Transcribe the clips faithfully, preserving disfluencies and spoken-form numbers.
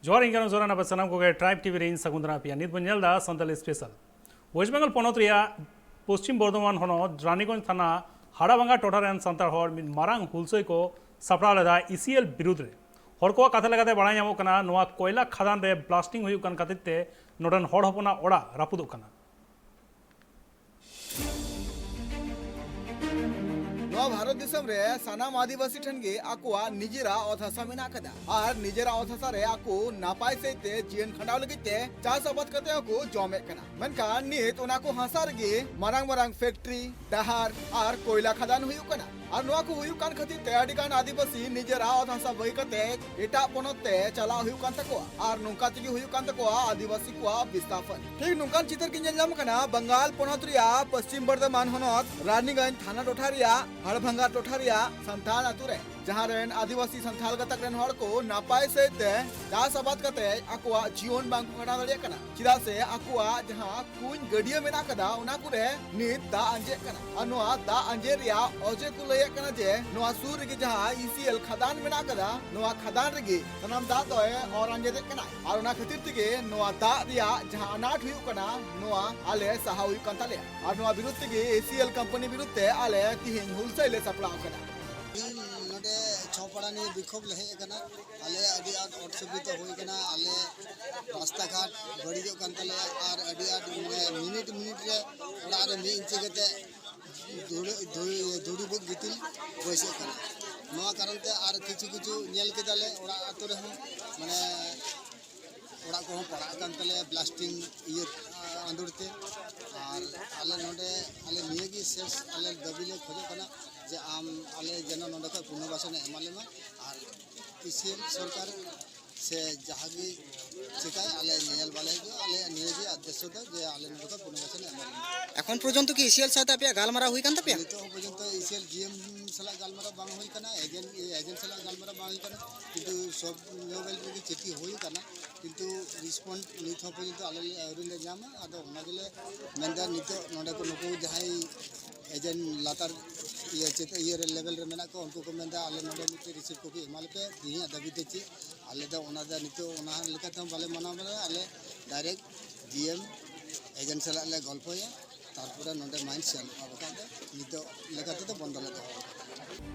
ᱡᱚᱦᱟᱨ, ᱤᱧ ᱠᱟᱱᱟ ᱡᱚᱦᱟᱨ ᱟᱯᱮ ᱥᱟᱱᱟᱢ ᱠᱚᱜᱮ ᱴᱨᱟᱭᱤᱵᱽ ᱴᱤᱵᱷᱤ ᱨᱮ ᱤᱧ ᱥᱟᱹᱜᱩᱱ ᱫᱟᱨᱟᱢ ᱯᱮᱭᱟ᱾ ᱱᱤᱛ ᱵᱚᱱ ᱧᱮᱞ ᱮᱫᱟ ᱥᱟᱱᱛᱟᱲᱤ ᱥᱯᱮᱥᱟᱞ᱾ ᱳᱭᱮᱥᱴ ᱵᱮᱝᱜᱚᱞ ᱯᱚᱱᱚᱛ ᱨᱮᱭᱟᱜ ᱯᱚᱥᱪᱤᱢ ᱵᱚᱨᱫᱷᱚᱢᱟᱱ ᱦᱚᱱᱚᱛ ᱨᱟᱱᱤᱜᱚᱸᱡᱽ ᱛᱷᱟᱱᱟ ᱦᱟᱲᱟᱵᱟᱝᱜᱟ ᱴᱚᱴᱷᱟ ᱨᱮᱱ ᱥᱟᱱᱛᱟᱲ ᱦᱚᱲ ᱢᱤᱫ ᱢᱟᱨᱟᱝ ᱦᱩᱞᱥᱟᱹᱭ ᱠᱚ ᱥᱟᱯᱲᱟᱣ ᱞᱮᱫᱟ ᱤᱥᱤᱮᱞ ᱵᱤᱨᱩᱫᱽ ᱨᱮ᱾ ᱦᱚᱲ ᱠᱚᱣᱟᱜ ᱠᱟᱛᱷᱟ ᱞᱮᱠᱟᱛᱮ ᱵᱟᱲᱟᱭ ᱧᱟᱢᱚᱜ ᱠᱟᱱᱟ, ᱱᱚᱣᱟ ᱠᱚᱭᱞᱟ ᱠᱷᱟᱫᱟᱱ ᱨᱮ ᱵᱞᱟᱥᱴᱤᱝ ᱦᱩᱭᱩᱜ ᱠᱟᱱ ᱠᱷᱟᱹᱛᱤᱨ ᱛᱮ ᱱᱚᱰᱮᱱ ᱦᱚᱲ ᱦᱚᱯᱚᱱᱟᱜ ᱚᱲᱟᱜ ᱨᱟᱹᱯᱩᱫᱚᱜ ᱠᱟᱱᱟ᱾ ᱱᱚᱣᱟ ᱵᱷᱟᱨᱚᱛ ᱫᱤᱥᱚᱢ ᱨᱮ ᱥᱟᱱᱟᱢ ᱟᱹᱫᱤᱵᱟᱹᱥᱤ ᱴᱷᱮᱱ ᱜᱮ ᱟᱠᱚᱣᱟᱜ ᱱᱤᱡᱮᱨᱟᱜ ᱚᱛ ᱦᱟᱥᱟ ᱢᱮᱱᱟᱜ ᱟᱠᱟᱫᱟ ᱟᱨ ᱱᱤᱡᱮᱨᱟᱜ ᱚᱛ ᱦᱟᱥᱟ ᱨᱮ ᱟᱠᱚ ᱱᱟᱯᱟᱭ ᱥᱟᱹᱦᱤᱡ ᱛᱮ ᱡᱤᱭᱚᱱ ᱠᱷᱟᱸᱰᱟᱣ ᱞᱟᱹᱜᱤᱫ ᱛᱮ ᱪᱟᱥ ᱟᱵᱟᱫ ᱠᱟᱛᱮ ᱦᱚᱸᱠᱚ ᱡᱚᱢᱮᱫ ᱠᱟᱱᱟ᱾ ᱢᱮᱱᱠᱷᱟᱱ ᱱᱤᱛ ᱚᱱᱟ ᱠᱚ ᱦᱟᱥᱟ ᱨᱮᱜᱮ ᱢᱟᱨᱟᱝ ᱢᱟᱨᱟᱝ ᱯᱷᱮᱠᱴᱨᱤ, ᱰᱟᱦᱟᱨ ᱟᱨ ᱠᱚᱭᱞᱟ ᱠᱷᱟᱫᱟᱱ ᱦᱩᱭᱩᱜ ᱠᱟᱱᱟ᱾ ᱟᱨ ᱱᱚᱣᱟ ᱠᱚ ᱦᱩᱭᱩᱜ ᱠᱟᱱ ᱠᱷᱟᱹᱛᱤᱨ ᱛᱮ ᱟᱹᱰᱤ ᱜᱟᱱ ᱟᱹᱫᱤᱵᱟᱹᱥᱤ ᱱᱤᱡᱮᱨᱟᱜ ᱚᱛ ᱦᱟᱥᱟ ᱵᱟᱹᱜᱤ ᱠᱟᱛᱮ ᱮᱴᱟᱜ ᱯᱚᱱᱚᱛ ᱛᱮ ᱪᱟᱞᱟᱣ ᱦᱩᱭᱩᱜ ᱠᱟᱱ ᱛᱟᱠᱚᱣᱟ ᱟᱨ ᱱᱚᱝᱠᱟ ᱛᱮᱜᱮ ᱦᱩᱭᱩᱜ ᱠᱟᱱ ᱛᱟᱠᱚᱣᱟ ᱟᱹᱫᱤᱵᱟᱹᱥᱤ ᱠᱚᱣᱟᱜ ᱵᱤᱥᱛᱟᱯᱚᱱ᱾ ᱴᱷᱤᱠ ᱱᱚᱝᱠᱟᱱ ᱪᱤᱛᱟᱹᱨ ᱜᱮ ᱧᱮᱞ ᱧᱟᱢ ᱠᱟᱱᱟ ᱵᱟᱝᱜᱟᱞ ᱯᱚᱱᱚᱛ ᱨᱮᱭᱟᱜ ᱯᱚᱥᱪᱤᱢ ᱵᱚᱨᱫᱷᱚᱢᱟᱱ ᱦᱚᱱᱚᱛ ᱨᱟᱱᱤᱜᱚᱸᱡᱽ ᱛᱷᱟᱱᱟ ᱴᱚᱴᱷᱟ ᱨᱮᱭᱟᱜ ᱦᱟᱲᱵᱷᱟᱝᱜᱟ ᱴᱚᱴᱷᱟ ᱨᱮᱭᱟᱜ ᱥᱟᱱᱛᱷᱟᱞ ᱟᱛᱳ ᱨᱮ, ᱡᱟᱦᱟᱸ ᱨᱮᱱ ᱟᱹᱫᱤᱵᱟᱹᱥᱤ ᱥᱟᱱᱛᱷᱟᱞ ᱜᱟᱛᱟᱠ ᱨᱮᱱ ᱦᱚᱲ ᱠᱚ ᱱᱟᱯᱟᱭ ᱥᱟᱹᱦᱤᱡ ᱛᱮ ᱪᱟᱥ ᱟᱵᱟᱫ ᱠᱟᱛᱮ ᱟᱠᱚᱣᱟᱜ ᱡᱤᱭᱚᱱ ᱵᱟᱝ ᱠᱚ ᱠᱷᱟᱸᱰᱟᱣ ᱫᱟᱲᱮᱭᱟᱜ ᱠᱟᱱᱟ, ᱪᱮᱫᱟᱜ ᱥᱮ ᱟᱠᱚᱣᱟᱜ ᱡᱟᱦᱟᱸ ᱠᱩᱧ ᱜᱟᱹᱰᱭᱟᱹ ᱢᱮᱱᱟᱜ ᱟᱠᱟᱫᱟ, ᱚᱱᱟ ᱠᱚᱨᱮ ᱱᱤᱛ ᱫᱟᱜ ᱟᱸᱡᱮᱫ ᱠᱟᱱᱟ᱾ ᱟᱨ ᱱᱚᱣᱟ ᱫᱟᱜ ᱟᱸᱡᱮᱫ ᱨᱮᱭᱟᱜ ᱚᱡᱮ ᱠᱚ ᱞᱟᱹᱭᱮᱫ ᱠᱟᱱᱟ ᱡᱮ ᱱᱚᱣᱟ ᱥᱩᱨ ᱨᱮᱜᱮ ᱡᱟᱦᱟᱸ ᱤᱥᱤᱮᱞ ᱠᱷᱟᱫᱟᱱ ᱢᱮᱱᱟᱜ ᱟᱠᱟᱫᱟ, ᱱᱚᱣᱟ ᱠᱷᱟᱫᱟᱱ ᱨᱮᱜᱮ ᱥᱟᱱᱟᱢ ᱫᱟᱜ ᱫᱚᱭ ᱚᱨ ᱟᱸᱡᱮᱫᱮᱜ ᱠᱟᱱᱟ᱾ ᱟᱨ ᱚᱱᱟ ᱠᱷᱟᱹᱛᱤᱨ ᱛᱮᱜᱮ ᱱᱚᱣᱟ ᱫᱟᱜ ᱨᱮᱭᱟᱜ ᱡᱟᱦᱟᱸ ᱟᱱᱟᱴ ᱦᱩᱭᱩᱜ ᱠᱟᱱᱟ, ᱱᱚᱣᱟ ᱟᱞᱮ ᱥᱟᱦᱟ ᱦᱩᱭᱩᱜ ᱠᱟᱱ ᱛᱟᱞᱮᱭᱟ᱾ ᱟᱨ ᱱᱚᱣᱟ ᱵᱤᱨᱩᱫᱽ ᱛᱮᱜᱮ ᱤᱥᱤᱮᱞ ᱠᱳᱢᱯᱟᱱᱤ ᱵᱤᱨᱩᱫᱽ ᱛᱮ ᱟᱞᱮ ᱛᱤᱦᱤᱧ ᱦᱩᱞᱥᱟᱹᱭ ᱞᱮ ᱥᱟᱯᱲᱟᱣ ᱟᱠᱟᱫᱟ᱾ ᱤᱧ ᱱᱚᱰᱮ ᱪᱷᱚᱯᱟᱲᱟ ᱱᱤᱭᱮ ᱵᱤᱠᱷᱳᱵ ᱞᱮ ᱦᱮᱡ ᱟᱠᱟᱱᱟ᱾ ᱟᱞᱮ ᱟᱹᱰᱤ ᱟᱸᱴ ᱚᱥᱩᱵᱤᱫᱷᱟ ᱦᱩᱭ ᱟᱠᱟᱱᱟ᱾ ᱟᱞᱮ ᱨᱟᱥᱛᱟ ᱜᱷᱟᱴ ᱵᱟᱹᱲᱤᱡᱚᱜ ᱠᱟᱱ ᱛᱟᱞᱮᱭᱟ ᱟᱨ ᱟᱹᱰᱤ ᱟᱸᱴ, ᱢᱟᱱᱮ, ᱢᱤᱱᱤᱴ ᱢᱤᱱᱤᱴ ᱨᱮ ᱚᱲᱟᱜ ᱨᱮ ᱢᱤᱫ ᱤᱧᱪᱤ ᱠᱟᱛᱮ ᱫᱷᱩᱲᱤ, ᱫᱷᱩᱲᱤ, ᱫᱷᱩᱲᱤ ᱵᱩᱠ ᱜᱤᱛᱤᱞ ᱵᱟᱹᱭᱥᱟᱹᱜ ᱠᱟᱱᱟ᱾ ᱱᱚᱣᱟ ᱠᱟᱨᱚᱱ ᱛᱮ ᱟᱨ ᱠᱤᱪᱷᱩ ᱠᱤᱪᱷᱩ ᱧᱮᱞ ᱠᱮᱫᱟᱞᱮ ᱚᱲᱟᱜ ᱟᱛᱳ ᱨᱮᱦᱚᱸ, ᱢᱟᱱᱮ, ᱚᱲᱟᱜ ᱠᱚᱦᱚᱸ ᱯᱟᱲᱟᱜ ᱠᱟᱱ ᱛᱟᱞᱮᱭᱟ ᱵᱞᱟᱥᱴᱤᱝ ᱤᱭᱟᱹ, ᱟ, ᱟᱸᱫᱳᱲ ᱛᱮ᱾ ᱟᱨ ᱟᱞᱮ ᱱᱚᱰᱮ, ᱟᱞᱮ ᱱᱤᱭᱟᱹ ᱜᱮ ᱥᱮᱥ ᱟᱞᱮ ᱫᱟᱹᱵᱤ ᱞᱮ ᱠᱷᱚᱡᱚᱜ ᱠᱟᱱᱟ ᱡᱮ ᱟᱢ ᱟᱞᱮ ᱡᱮᱱᱚ ᱱᱚᱰᱮ ᱠᱷᱚᱡ ᱯᱩᱱᱚᱨᱵᱟᱥᱚᱱᱮ ᱮᱢᱟ ᱞᱮᱢᱟ᱾ ᱟᱨ ᱤᱥᱤᱮᱞ ᱥᱚᱨᱠᱟᱨ ᱥᱮ ᱡᱟᱦᱟᱸ ᱜᱮ ᱪᱮᱠᱟᱭ, ᱟᱞᱮ ᱧᱮᱧᱮᱞ ᱵᱟᱞᱮ ᱦᱤᱡᱩᱜᱼᱟ᱾ ᱟᱞᱮᱭᱟᱜ ᱱᱤᱭᱟᱹ ᱜᱮ ᱩᱫᱽᱫᱮᱥᱥᱚ ᱫᱚ ᱡᱮ ᱟᱞᱮ ᱱᱚᱰᱮ ᱠᱷᱚᱡ ᱯᱩᱱᱚᱨᱵᱟᱥᱚᱱᱮ ᱮᱢᱟ ᱞᱮᱢᱟ᱾ ᱮᱠᱷᱚᱱ ᱯᱚᱨᱡᱚᱱᱛᱚ ᱠᱤ ᱤᱥᱤᱮᱞ ᱥᱟᱶᱛᱮ ᱟᱯᱮᱭᱟᱜ ᱜᱟᱞᱢᱟᱨᱟᱣ ᱦᱩᱭ ᱠᱟᱱ ᱛᱟᱯᱮᱭᱟ? ᱱᱤᱛᱚᱜ ᱦᱚᱸ ᱯᱚᱨᱡᱚᱱᱛᱚ ᱤᱥᱤᱮᱞ ᱡᱤᱮᱢ ᱥᱟᱞᱟᱜ ᱜᱟᱞᱢᱟᱨᱟᱣ ᱵᱟᱝ ᱦᱩᱭ ᱠᱟᱱᱟ, ᱮᱡᱮᱱᱴ, ᱮᱡᱮᱱᱴ ᱥᱟᱞᱟᱜ ᱜᱟᱞᱢᱟᱨᱟᱣ ᱵᱟᱝ ᱦᱩᱭ ᱠᱟᱱᱟ, ᱠᱤᱱᱛᱩ ᱥᱚᱵ ᱞᱮᱵᱮᱞ ᱨᱮᱜᱮ ᱪᱤᱴᱷᱤ ᱦᱩᱭ ᱠᱟᱱᱟ, ᱠᱤᱱᱛᱩ ᱨᱤᱥᱯᱚᱱᱰ ᱱᱤᱛ ᱦᱚᱸ ᱯᱚᱨᱡᱚᱱᱛᱚ ᱟᱞᱮ ᱞᱮ ᱟᱹᱣᱨᱤ ᱞᱮ ᱧᱟᱢᱟ᱾ ᱟᱫᱚ ᱚᱱᱟ ᱜᱮᱞᱮ ᱢᱮᱱᱫᱟ, ᱱᱤᱛᱚᱜ ᱱᱚᱰᱮ ᱠᱚ ᱱᱩᱠᱩ ᱡᱟᱦᱟᱸᱭ ᱮᱡᱮᱱᱴ ᱞᱟᱛᱟᱨ ᱤᱭᱟᱹ ᱪᱮᱛ-, ᱤᱭᱟᱹ ᱨᱮ ᱞᱮᱵᱮᱞ ᱨᱮ ᱢᱮᱱᱟᱜ ᱠᱚᱣᱟ, ᱩᱱᱠᱩ ᱠᱚ ᱢᱮᱱᱫᱟ, "ᱟᱞᱮ ᱱᱚᱰᱮ ᱢᱤᱫᱴᱮᱱ ᱨᱤᱥᱤᱵᱷ ᱠᱚᱯᱤ ᱮᱢᱟ ᱞᱮᱯᱮ, ᱛᱮᱦᱮᱧᱟᱜ ᱫᱟᱹᱵᱤ ᱛᱮ ᱪᱮᱫ?" ᱟᱞᱮ ᱫᱚ ᱚᱱᱟ ᱫᱚ ᱱᱤᱛᱚᱜ ᱚᱱᱟ ᱞᱮᱠᱟᱛᱮ ᱵᱟᱞᱮ ᱢᱟᱱᱟᱣ ᱵᱟᱲᱟᱭᱟ᱾ ᱟᱞᱮ ᱰᱟᱭᱨᱮᱠᱴ ᱡᱤ ᱮᱢ ᱮᱡᱮᱱᱴ ᱥᱟᱞᱟᱜ ᱞᱮ ᱜᱚᱞᱯᱚᱭᱟ, ᱛᱟᱨᱯᱚᱨᱮ ᱱᱚᱰᱮ ᱢᱟᱭᱤᱱ ᱪᱟᱹᱞᱩᱜᱼᱟ, ᱵᱟᱠᱷᱟᱡ ᱫᱚ ᱱᱤᱛᱚᱜ ᱞᱮᱠᱟ ᱛᱮᱫᱚ ᱵᱚᱱᱫᱚ ᱞᱮ ᱫᱚᱦᱚ ᱟᱠᱟᱫᱟ᱾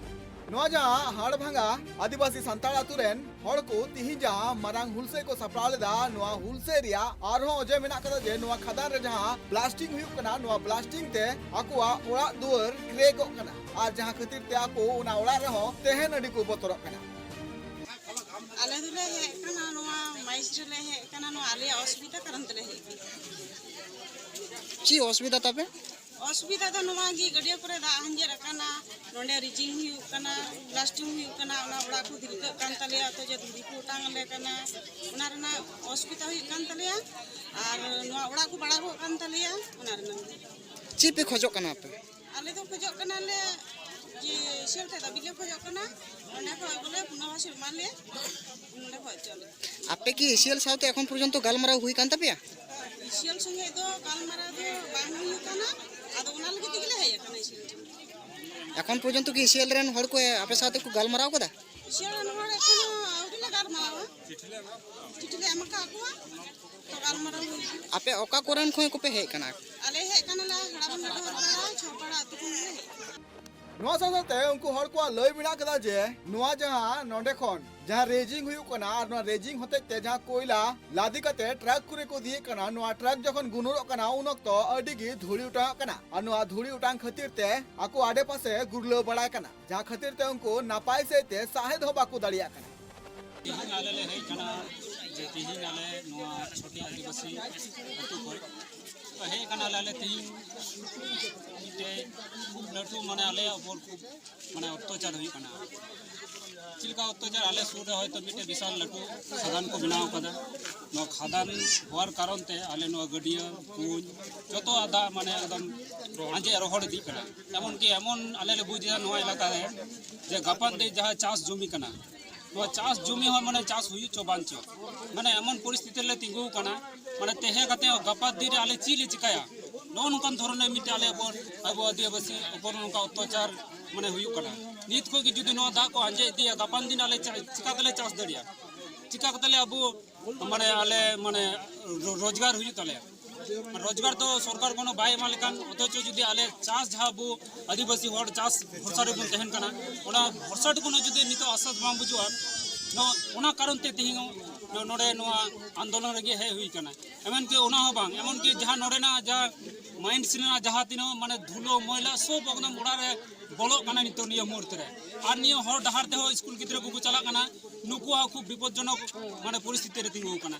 ᱱᱚᱣᱟ ᱡᱟᱦᱟᱸ ᱦᱟᱲᱵᱷᱟᱝᱜᱟ ᱟᱹᱫᱤᱵᱟᱹᱥᱤ ᱥᱟᱱᱛᱟᱲ ᱟᱛᱳ ᱨᱮᱱ ᱦᱚᱲ ᱠᱚ ᱛᱤᱦᱤᱧ ᱡᱟᱦᱟᱸ ᱢᱟᱨᱟᱝ ᱦᱩᱞᱥᱟᱹᱭ ᱠᱚ ᱥᱟᱯᱲᱟᱣ ᱞᱮᱫᱟ, ᱱᱚᱣᱟ ᱦᱩᱞᱥᱟᱹᱭ ᱨᱮᱭᱟᱜ ᱟᱨᱦᱚᱸ ᱚᱡᱮ ᱢᱮᱱᱟᱜ ᱠᱟᱫᱟ ᱡᱮ ᱱᱚᱣᱟ ᱠᱷᱟᱫᱟᱱ ᱨᱮ ᱡᱟᱦᱟᱸ ᱵᱞᱟᱥᱴᱤᱝ ᱦᱩᱭᱩᱜ ᱠᱟᱱᱟ, ᱱᱚᱣᱟ ᱵᱞᱟᱥᱴᱤᱝ ᱛᱮ ᱟᱠᱚᱣᱟᱜ ᱚᱲᱟᱜ ᱫᱩᱣᱟᱹᱨ ᱠᱨᱮᱠᱚᱜ ᱠᱟᱱᱟ, ᱟᱨ ᱡᱟᱦᱟᱸ ᱠᱷᱟᱹᱛᱤᱨ ᱛᱮ ᱟᱠᱚ ᱚᱱᱟ ᱚᱲᱟᱜ ᱨᱮᱦᱚᱸ ᱛᱟᱦᱮᱱ ᱟᱹᱰᱤ ᱠᱚ ᱵᱚᱛᱚᱨᱚᱜ ᱠᱟᱱᱟ᱾ ᱟᱞᱮ ᱫᱚᱞᱮ ᱦᱮᱡ ᱠᱟᱱᱟ, ᱱᱚᱣᱟ ᱢᱟᱭᱤᱥ ᱨᱮᱞᱮ ᱦᱮᱡ ᱠᱟᱱᱟ, ᱱᱚᱣᱟ ᱟᱞᱮᱭᱟᱜ ᱚᱥᱩᱵᱤᱫᱷᱟ ᱠᱟᱨᱚᱱ ᱛᱮᱞᱮ ᱦᱮᱡ ᱠᱟᱱᱟ᱾ ᱪᱮᱫ ᱚᱥᱩᱵᱤᱫᱷᱟ ᱛᱟᱯᱮ? ᱚᱥᱩᱵᱤᱫᱷᱟ ᱫᱚ ᱱᱚᱣᱟ ᱜᱮ, ᱜᱟᱹᱰᱭᱟᱹ ᱠᱚᱨᱮ ᱫᱟᱜ ᱟᱸᱡᱮᱫ ᱟᱠᱟᱱᱟ, ᱱᱚᱰᱮ ᱨᱤᱡᱤᱝ ᱦᱩᱭᱩᱜ ᱠᱟᱱᱟ, ᱵᱞᱟᱥᱴᱤᱝ ᱦᱩᱭᱩᱜ ᱠᱟᱱᱟ, ᱚᱱᱟ ᱚᱲᱟᱜ ᱠᱚ ᱫᱷᱤᱨᱤᱠᱟᱹᱜ ᱠᱟᱱ ᱛᱟᱞᱮᱭᱟ, ᱚᱛᱷᱚᱪᱚ ᱫᱷᱤᱨᱤ ᱠᱚ ᱚᱴᱟᱝ ᱟᱞᱮ ᱠᱟᱱᱟ, ᱚᱱᱟ ᱨᱮᱱᱟᱜ ᱚᱥᱩᱵᱤᱫᱷᱟ ᱦᱩᱭᱩᱜ ᱠᱟᱱ ᱛᱟᱞᱮᱭᱟ᱾ ᱟᱨ ᱱᱚᱣᱟ ᱚᱲᱟᱜ ᱠᱚ ᱵᱟᱲᱟᱜᱚᱜ ᱠᱟᱱ ᱛᱟᱞᱮᱭᱟ, ᱚᱱᱟ ᱨᱮᱱᱟᱜ᱾ ᱪᱮᱫ ᱯᱮ ᱠᱷᱚᱡᱚᱜ ᱠᱟᱱᱟ ᱟᱯᱮ? ᱟᱞᱮ ᱫᱚ ᱠᱷᱚᱡᱚᱜ ᱠᱟᱱᱟᱞᱮ ᱡᱮ ᱥᱮᱞ ᱛᱮ ᱫᱟᱹᱵᱤ ᱞᱮ ᱠᱷᱚᱡᱚᱜ ᱠᱟᱱᱟ, ᱚᱸᱰᱮ ᱠᱷᱚᱡ ᱵᱚᱞᱮ ᱯᱩᱱᱚᱨᱵᱟᱥᱚᱱ ᱮᱢᱟ ᱞᱮ, ᱱᱚᱸᱰᱮ ᱠᱷᱚᱡ ᱪᱚᱞᱮ᱾ ᱟᱯᱮ ᱠᱤ ᱤᱥᱤᱭᱮᱞ ᱥᱟᱶᱛᱮ ᱮᱠᱷᱚᱱ ᱯᱚᱨᱡᱚᱱᱛᱚ ᱜᱟᱞᱢᱟᱨᱟᱣ ᱦᱩᱭ ᱠᱟᱱ ᱛᱟᱯᱮᱭᱟ? ᱤᱥᱤᱭᱮᱞ ᱥᱚᱸᱜᱮ ᱫᱚ ᱜᱟᱞᱢᱟᱨᱟᱣ ᱫᱚ ᱵᱟᱝ ᱦᱩᱭ ᱠᱟᱱᱟ, ᱟᱫᱚ ᱚᱱᱟ ᱞᱟᱹᱜᱤᱫ ᱛᱮᱜᱮ ᱞᱮ ᱦᱮᱡ ᱟᱠᱟᱱᱟ ᱤᱥᱤᱭᱮᱞ ᱴᱷᱮᱱ᱾ ᱮᱠᱷᱚᱱ ᱯᱚᱨᱡᱚᱱᱛᱚ ᱠᱤ ᱤᱥᱤᱭᱮᱞ ᱨᱮᱱ ᱦᱚᱲ ᱠᱚ ᱟᱯᱮ ᱥᱟᱶᱛᱮ ᱠᱚ ᱜᱟᱞᱢᱟᱨᱟᱣ ᱠᱟᱫᱟ? ᱤᱥᱤᱭᱮᱞ ᱨᱮᱱ ᱦᱚᱲ ᱮᱠᱷᱚᱱᱳ ᱟᱹᱣᱨᱤ ᱞᱮ ᱜᱟᱞᱢᱟᱨᱟᱣᱟ, ᱪᱤᱴᱷᱤ ᱞᱮ ᱮᱢ ᱟᱠᱟᱫ ᱠᱚᱣᱟ, ᱛᱚ ᱜᱟᱞᱢᱟᱨᱟᱣ ᱦᱩᱭᱩᱜᱼᱟ᱾ ᱟᱯᱮ ᱚᱠᱟ ᱠᱚᱨᱮᱱ ᱠᱷᱚᱱ ᱠᱚᱯᱮ ᱦᱮᱡ ᱠᱟᱱᱟ? ᱟᱞᱮ ᱦᱮᱡ ᱠᱟᱱᱟᱞᱮ ᱦᱟᱲᱟᱢ ᱰᱟᱦᱟᱨ ᱯᱟᱲᱟ, ᱪᱷᱚᱯᱟᱲᱟ ᱟᱹᱛᱩ ᱠᱷᱚᱱ ᱞᱮ ᱦᱮᱡ ᱠᱟᱱᱟ᱾ ᱱᱚᱣᱟ ᱥᱟᱶ ᱥᱟᱶᱛᱮ ᱩᱱᱠᱩ ᱦᱚᱲ ᱠᱚᱣᱟᱜ ᱞᱟᱹᱭ ᱢᱮᱱᱟᱜ ᱠᱟᱫᱟ ᱡᱮ ᱱᱚᱣᱟ ᱡᱟᱦᱟᱸ ᱱᱚᱰᱮ ᱠᱷᱚᱱ ᱡᱟᱦᱟᱸ ᱨᱮᱡᱤᱝ ᱦᱩᱭᱩᱜ ᱠᱟᱱᱟ ᱟᱨ ᱱᱚᱣᱟ ᱨᱮᱡᱤᱝ ᱦᱚᱛᱮᱡ ᱛᱮ ᱡᱟᱦᱟᱸ ᱠᱚᱭᱞᱟ ᱞᱟᱫᱮ ᱠᱟᱛᱮ ᱴᱨᱟᱠ ᱠᱚᱨᱮ ᱠᱚ ᱤᱫᱤᱭᱮᱫ ᱠᱟᱱᱟ, ᱱᱚᱣᱟ ᱴᱨᱟᱠ ᱡᱚᱠᱷᱚᱱ ᱜᱩᱱᱩᱨᱚᱜ ᱠᱟᱱᱟ ᱩᱱ ᱚᱠᱛᱚ ᱟᱹᱰᱤ ᱜᱮ ᱫᱷᱩᱲᱤ ᱚᱴᱟᱝᱚᱜ ᱠᱟᱱᱟ ᱟᱨ ᱱᱚᱣᱟ ᱫᱷᱩᱲᱤ ᱚᱴᱟᱝ ᱠᱷᱟᱹᱛᱤᱨ ᱛᱮ ᱟᱠᱚ ᱟᱰᱮ ᱯᱟᱥᱮ ᱜᱩᱨᱞᱟᱹᱣ ᱵᱟᱲᱟᱭ ᱠᱟᱱᱟ, ᱡᱟᱦᱟᱸ ᱠᱷᱟᱹᱛᱤᱨ ᱛᱮ ᱩᱱᱠᱩ ᱱᱟᱯᱟᱭ ᱥᱟᱹᱦᱤᱡ ᱛᱮ ᱥᱟᱦᱮᱫ ᱦᱚᱸ ᱵᱟᱠᱚ ᱫᱟᱲᱮᱭᱟᱜ ᱠᱟᱱᱟ᱾ ᱛᱮᱦᱮᱧ ᱟᱞᱮ ᱞᱮ ᱦᱮᱡ ᱠᱟᱱᱟ ᱡᱮ ᱛᱮᱦᱮᱧ ᱟᱞᱮ ᱱᱚᱣᱟ ᱪᱷᱚᱴᱤ ᱟᱹᱫᱤᱵᱟᱹᱥᱤ ᱟᱹᱛᱩ ᱠᱷᱚᱱ ᱛᱚ ᱦᱮᱡ ᱠᱟᱱᱟᱞᱮ ᱟᱞᱮ ᱛᱮᱦᱮᱧ ᱢᱤᱫᱴᱮᱡ ᱠᱷᱩᱵ ᱞᱟᱹᱴᱩ ᱢᱟᱱᱮ ᱟᱞᱮᱭᱟᱜ ᱩᱯᱚᱨ ᱠᱷᱩᱵ ᱢᱟᱱᱮ ᱚᱛᱛᱟᱪᱟᱨ ᱦᱩᱭᱩᱜ ᱠᱟᱱᱟ᱾ ᱪᱮᱫ ᱞᱮᱠᱟ ᱚᱛᱛᱟᱪᱟᱨ? ᱟᱞᱮ ᱥᱩᱨ ᱨᱮ ᱦᱚᱭᱛᱳ ᱢᱤᱫᱴᱮᱡ ᱵᱤᱥᱟᱞ ᱞᱟᱹᱴᱩ ᱠᱷᱟᱫᱟᱱ ᱠᱚ ᱵᱮᱱᱟᱣ ᱠᱟᱫᱟ᱾ ᱱᱚᱣᱟ ᱠᱷᱟᱫᱟᱱ ᱦᱚᱣᱟᱨ ᱠᱟᱨᱚᱱ ᱛᱮ ᱟᱞᱮ ᱱᱚᱣᱟ ᱜᱟᱹᱰᱭᱟᱹ, ᱠᱩᱧ, ᱡᱚᱛᱚ ᱟᱜ ᱫᱟᱜ ᱢᱟᱱᱮ ᱮᱠᱫᱚᱢ ᱟᱸᱡᱮᱫ ᱨᱚᱦᱚᱲ ᱤᱫᱤᱜ ᱠᱟᱱᱟ᱾ ᱮᱢᱚᱱ ᱠᱤ ᱮᱢᱚᱱ ᱟᱞᱮ ᱞᱮ ᱵᱩᱡᱽ ᱮᱫᱟ ᱱᱚᱣᱟ ᱮᱞᱟᱠᱟ ᱨᱮ ᱡᱮ ᱜᱟᱯᱟ ᱫᱤᱱ ᱡᱟᱦᱟᱸ ᱪᱟᱥ ᱡᱚᱢᱤ ᱠᱟᱱᱟ, ᱱᱚᱣᱟ ᱪᱟᱥ ᱡᱚᱢᱤ ᱦᱚᱸ ᱢᱟᱱᱮ ᱪᱟᱥ ᱦᱩᱭᱩᱜ ᱪᱚ ᱵᱟᱝ ᱪᱚ, ᱢᱟᱱᱮ ᱮᱢᱚᱱ ᱯᱚᱨᱤᱥᱛᱷᱤᱛᱤ ᱨᱮᱞᱮ ᱛᱤᱸᱜᱩ ᱟᱠᱟᱱᱟ, ᱢᱟᱱᱮ ᱛᱟᱦᱮᱸ ᱠᱟᱛᱮ ᱦᱚᱸ ᱜᱟᱯᱟ ᱫᱤᱱ ᱨᱮ ᱟᱞᱮ ᱪᱮᱫ ᱞᱮ ᱪᱤᱠᱟᱹᱭᱟ? ᱱᱚᱜᱼᱚ ᱱᱚᱝᱠᱟᱱ ᱫᱷᱚᱨᱚᱱ ᱨᱮ ᱢᱤᱫᱴᱮᱱ ᱟᱞᱮ ᱟᱵᱚ, ᱟᱵᱚ ᱟᱹᱫᱤᱵᱟᱹᱥᱤ ᱩᱯᱚᱨ ᱱᱚᱝᱠᱟ ᱚᱛᱛᱟᱪᱟᱨ ᱢᱟᱱᱮ ᱦᱩᱭᱩᱜ ᱠᱟᱱᱟ᱾ ᱱᱤᱛ ᱠᱷᱚᱱ ᱜᱮ ᱡᱩᱫᱤ ᱱᱚᱣᱟ ᱫᱟᱜ ᱠᱚ ᱟᱸᱡᱮᱫ ᱤᱫᱤᱭᱟ, ᱜᱟᱯᱟ ᱫᱤᱱ ᱟᱞᱮ ᱪᱟ-, ᱪᱤᱠᱟ ᱛᱮᱞᱮ ᱪᱟᱥ ᱫᱟᱲᱮᱭᱟᱜᱼᱟ? ᱪᱤᱠᱟ ᱠᱟᱛᱮ ᱞᱮ ᱟᱵᱚ ᱢᱟᱱᱮ ᱟᱞᱮ ᱢᱟᱱᱮ ᱨᱳ- ᱨᱳᱡᱽᱜᱟᱨ ᱦᱩᱭᱩᱜ ᱛᱟᱞᱮᱭᱟ? ᱨᱳᱡᱽᱜᱟᱨ ᱫᱚ ᱥᱚᱨᱠᱟᱨ ᱠᱳᱱᱳ ᱵᱟᱭ ᱮᱢᱟ ᱞᱮᱠᱷᱟᱱ, ᱚᱛᱷᱚᱪᱚ ᱡᱩᱫᱤ ᱟᱞᱮ ᱪᱟᱥ, ᱡᱟᱦᱟᱸ ᱟᱵᱚ ᱟᱹᱫᱤᱵᱟᱹᱥᱤ ᱦᱚᱲ ᱪᱟᱥ ᱵᱷᱚᱨᱥᱟ ᱨᱮᱵᱚᱱ ᱛᱟᱦᱮᱱ ᱠᱟᱱᱟ, ᱚᱱᱟ ᱵᱷᱚᱨᱥᱟ ᱴᱩᱠᱩᱱ ᱦᱚᱸ ᱡᱩᱫᱤ ᱱᱤᱛᱚᱜ ᱟᱥᱟᱥ ᱵᱟᱝ ᱵᱩᱡᱩᱜᱼᱟ, ᱱᱚ- ᱚᱱᱟ ᱠᱟᱨᱚᱱ ᱛᱮ ᱛᱮᱦᱮᱧ ᱦᱚᱸ ᱱᱚ- ᱱᱚᱰᱮ ᱱᱚᱣᱟ ᱟᱱᱫᱳᱞᱚᱱ ᱨᱮᱜᱮ ᱦᱮᱡ ᱦᱩᱭ ᱠᱟᱱᱟ᱾ ᱮᱢᱚᱱᱠᱤ ᱚᱱᱟ ᱦᱚᱸ ᱵᱟᱝ, ᱮᱢᱚᱱᱠᱤ ᱡᱟᱦᱟᱸ ᱱᱚᱰᱮᱱᱟᱜ ᱡᱟᱦᱟᱸ ᱢᱟᱭᱤᱱᱰᱥ ᱨᱮᱱᱟᱜ ᱡᱟᱦᱟᱸ ᱛᱤᱱᱟᱹᱜ ᱢᱟᱱᱮ ᱫᱷᱩᱞᱟᱹ ᱢᱚᱭᱞᱟ ᱥᱚᱵ ᱮᱠᱫᱚᱢ ᱚᱲᱟᱜ ᱨᱮ ᱵᱚᱞᱚᱜ ᱠᱟᱱᱟ ᱱᱤᱛᱚᱜ ᱱᱤᱭᱟᱹ ᱢᱩᱦᱩᱨᱛ ᱨᱮ᱾ ᱟᱨ ᱱᱤᱭᱟᱹ ᱦᱚᱨ ᱰᱟᱦᱟᱨ ᱛᱮᱦᱚᱸ ᱥᱠᱩᱞ ᱜᱤᱫᱽᱨᱟᱹ ᱠᱚᱠᱚ ᱪᱟᱞᱟᱜ ᱠᱟᱱᱟ, ᱱᱩᱠᱩᱣᱟᱜ ᱦᱚᱸ ᱠᱷᱩᱵ ᱵᱤᱯᱚᱫᱽᱡᱚᱱᱚᱠ ᱢᱟᱱᱮ ᱯᱚᱨᱤᱥᱛᱷᱤᱛᱤ ᱨᱮ ᱛᱤᱸᱜᱩ ᱟᱠᱟᱱᱟ᱾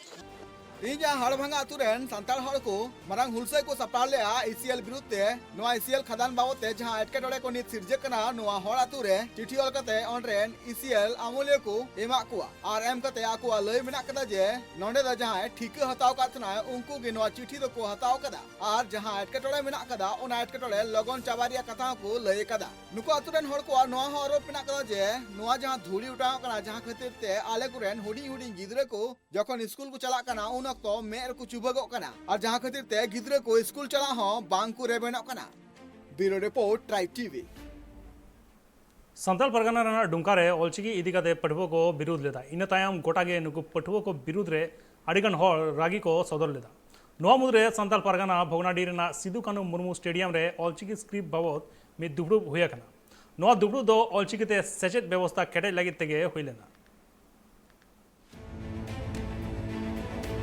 ᱛᱮᱦᱮᱧ ᱡᱟᱦᱟᱸ ᱦᱟᱲᱵᱷᱟᱝᱜᱟ ᱟᱛᱩ ᱨᱮᱱ ᱥᱟᱱᱛᱟᱲ ᱦᱚᱲ ᱠᱚ ᱢᱟᱨᱟᱝ ᱦᱩᱞᱥᱟᱹᱭ ᱠᱚ ᱥᱟᱯᱲᱟᱣ ᱞᱮᱫᱼᱟ ᱤᱥᱤᱮᱞ ᱵᱤᱨᱩᱫᱷ ᱛᱮ, ᱱᱚᱣᱟ ᱤᱥᱤᱮᱞ ᱠᱷᱟᱫᱟᱱ ᱵᱟᱵᱚᱛ ᱛᱮ ᱡᱟᱦᱟᱸ ᱮᱴᱠᱮᱴᱚᱬᱮ ᱠᱚ ᱱᱤᱛ ᱥᱤᱨᱡᱟᱹᱜ ᱠᱟᱱᱟ, ᱱᱚᱣᱟ ᱦᱚᱲ ᱟᱛᱩ ᱨᱮ ᱪᱤᱴᱷᱤ ᱚᱞ ᱠᱟᱛᱮ ᱚᱸᱰᱮ ᱨᱮᱱ ᱤᱥᱤᱮᱞ ᱟᱹᱢᱟᱹᱞᱤᱭᱟᱹ ᱠᱚ ᱮᱢᱟᱜ ᱠᱚᱣᱟ᱾ ᱟᱨ ᱮᱢ ᱠᱟᱛᱮ ᱟᱠᱚᱣᱟᱜ ᱞᱟᱹᱭ ᱢᱮᱱᱟᱜ ᱠᱟᱫᱟ ᱡᱮ ᱱᱚᱸᱰᱮ ᱫᱚ ᱡᱟᱦᱟᱸᱭ ᱴᱷᱤᱠᱟᱹ ᱦᱟᱛᱟᱣ ᱟᱠᱟᱫ ᱛᱟᱦᱮᱱᱟᱭ, ᱩᱱᱠᱩ ᱜᱮ ᱱᱚᱣᱟ ᱪᱤᱴᱷᱤ ᱫᱚᱠᱚ ᱦᱟᱛᱟᱣ ᱟᱠᱟᱫᱟ᱾ ᱟᱨ ᱡᱟᱦᱟᱸ ᱮᱴᱠᱮᱴᱚᱬᱮ ᱢᱮᱱᱟᱜ ᱟᱠᱟᱫᱟ, ᱚᱱᱟ ᱮᱴᱠᱮᱴᱚᱬᱮ ᱞᱚᱜᱚᱱ ᱪᱟᱵᱟ ᱨᱮᱭᱟᱜ ᱠᱟᱛᱷᱟ ᱦᱚᱸᱠᱚ ᱞᱟᱹᱭ ᱟᱠᱟᱫᱟ᱾ ᱱᱩᱠᱩ ᱟᱛᱳ ᱨᱮᱱ ᱦᱚᱲ ᱠᱚᱣᱟᱜ ᱱᱚᱣᱟ ᱦᱚᱸ ᱟᱨᱳᱯ ᱢᱮᱱᱟᱜ ᱟᱠᱟᱫᱟ ᱡᱮ ᱱᱚᱣᱟ ᱡᱟᱦᱟᱸ ᱫᱷᱩᱲᱤ ᱚᱴᱟᱝᱚᱜ ᱠᱟᱱᱟ, ᱡᱟᱦᱟᱸ ᱠᱷᱟᱹᱛᱤᱨ ᱛᱮ ᱟᱞᱮ ᱠᱚᱨᱮᱱ ᱦᱩᱰᱤᱧ ᱦᱩᱰᱤᱧ ᱜᱤᱫᱽᱨᱟᱹ ᱠᱚ ᱡᱚᱠᱷᱚᱱ ᱥᱠᱩᱞ ᱠᱚ ᱪᱟᱞᱟᱜ ᱠᱟᱱᱟ, ᱩᱱ ᱚᱠᱛᱚ ᱢᱮᱫ ᱨᱮᱠᱚ ᱪᱩᱵᱟᱹᱜᱚᱜ ᱠᱟᱱᱟ, ᱟᱨ ᱡᱟᱦᱟᱸ ᱠᱷᱟᱹᱛᱤᱨ ᱛᱮ ᱜᱤᱫᱽᱨᱟᱹ ᱠᱚ ᱥᱠᱩᱞ ᱪᱟᱞᱟᱜ ᱦᱚᱸ ᱵᱟᱝ ᱠᱚ ᱨᱮᱵᱮᱱᱚᱜ ᱠᱟᱱᱟ᱾ ᱵᱤᱭᱩᱨᱳ ᱨᱤᱯᱳᱨᱴ, ᱴᱨᱟᱭᱤᱵᱽ ᱴᱤᱵᱷᱤ᱾ ᱥᱟᱱᱛᱟᱲ ᱯᱟᱨᱜᱟᱱᱟ ᱨᱮᱱᱟᱜ ᱰᱩᱢᱠᱟ ᱨᱮ ᱚᱞᱪᱤᱠᱤ ᱤᱫᱤ ᱠᱟᱛᱮ ᱯᱟᱹᱴᱷᱩᱣᱟᱹ ᱠᱚ ᱵᱤᱨᱩᱫᱷ ᱞᱮᱫᱟ᱾ ᱤᱱᱟᱹ ᱛᱟᱭᱚᱢ ᱜᱚᱴᱟ ᱜᱮ ᱱᱩᱠᱩ ᱯᱟᱹᱴᱷᱩᱣᱟᱹ ᱠᱚ ᱵᱤᱨᱩᱫᱷ ᱨᱮ ᱟᱹᱰᱤ ᱜᱟᱱ ᱦᱚᱲ ᱨᱟᱹᱜᱤ ᱠᱚ ᱥᱚᱫᱚᱨ ᱞᱮᱫᱟ᱾ ᱱᱚᱣᱟ ᱢᱩᱫᱽᱨᱮ ᱥᱟᱱᱛᱟᱲ ᱯᱟᱨᱜᱟᱱᱟ ᱵᱷᱚᱜᱽᱱᱟᱰᱤ ᱨᱮᱱᱟᱜ ᱥᱤᱫᱩ ᱠᱟᱹᱱᱦᱩ ᱢᱩᱨᱢᱩ ᱥᱴᱮᱰᱤᱭᱟᱢ ᱨᱮ ᱚᱞᱪᱤᱠᱤ ᱥᱠᱨᱤᱯᱴ ᱵᱟᱵᱚᱛ ᱢᱤᱫ ᱫᱩᱯᱲᱩᱵ ᱦᱩᱭ ᱟᱠᱟᱱᱟ᱾ ᱱᱚᱣᱟ ᱫᱩᱯᱲᱩᱵ ᱫᱚ ᱚᱞᱪᱤᱠᱤ ᱛᱮ ᱥᱮᱪᱮᱫ ᱵᱮᱵᱚᱥᱛᱷᱟ ᱠᱮᱴᱮᱡ ᱞᱟᱹᱜᱤᱫ ᱛᱮᱜᱮ ᱦᱩᱭ ᱞᱮᱱᱟ᱾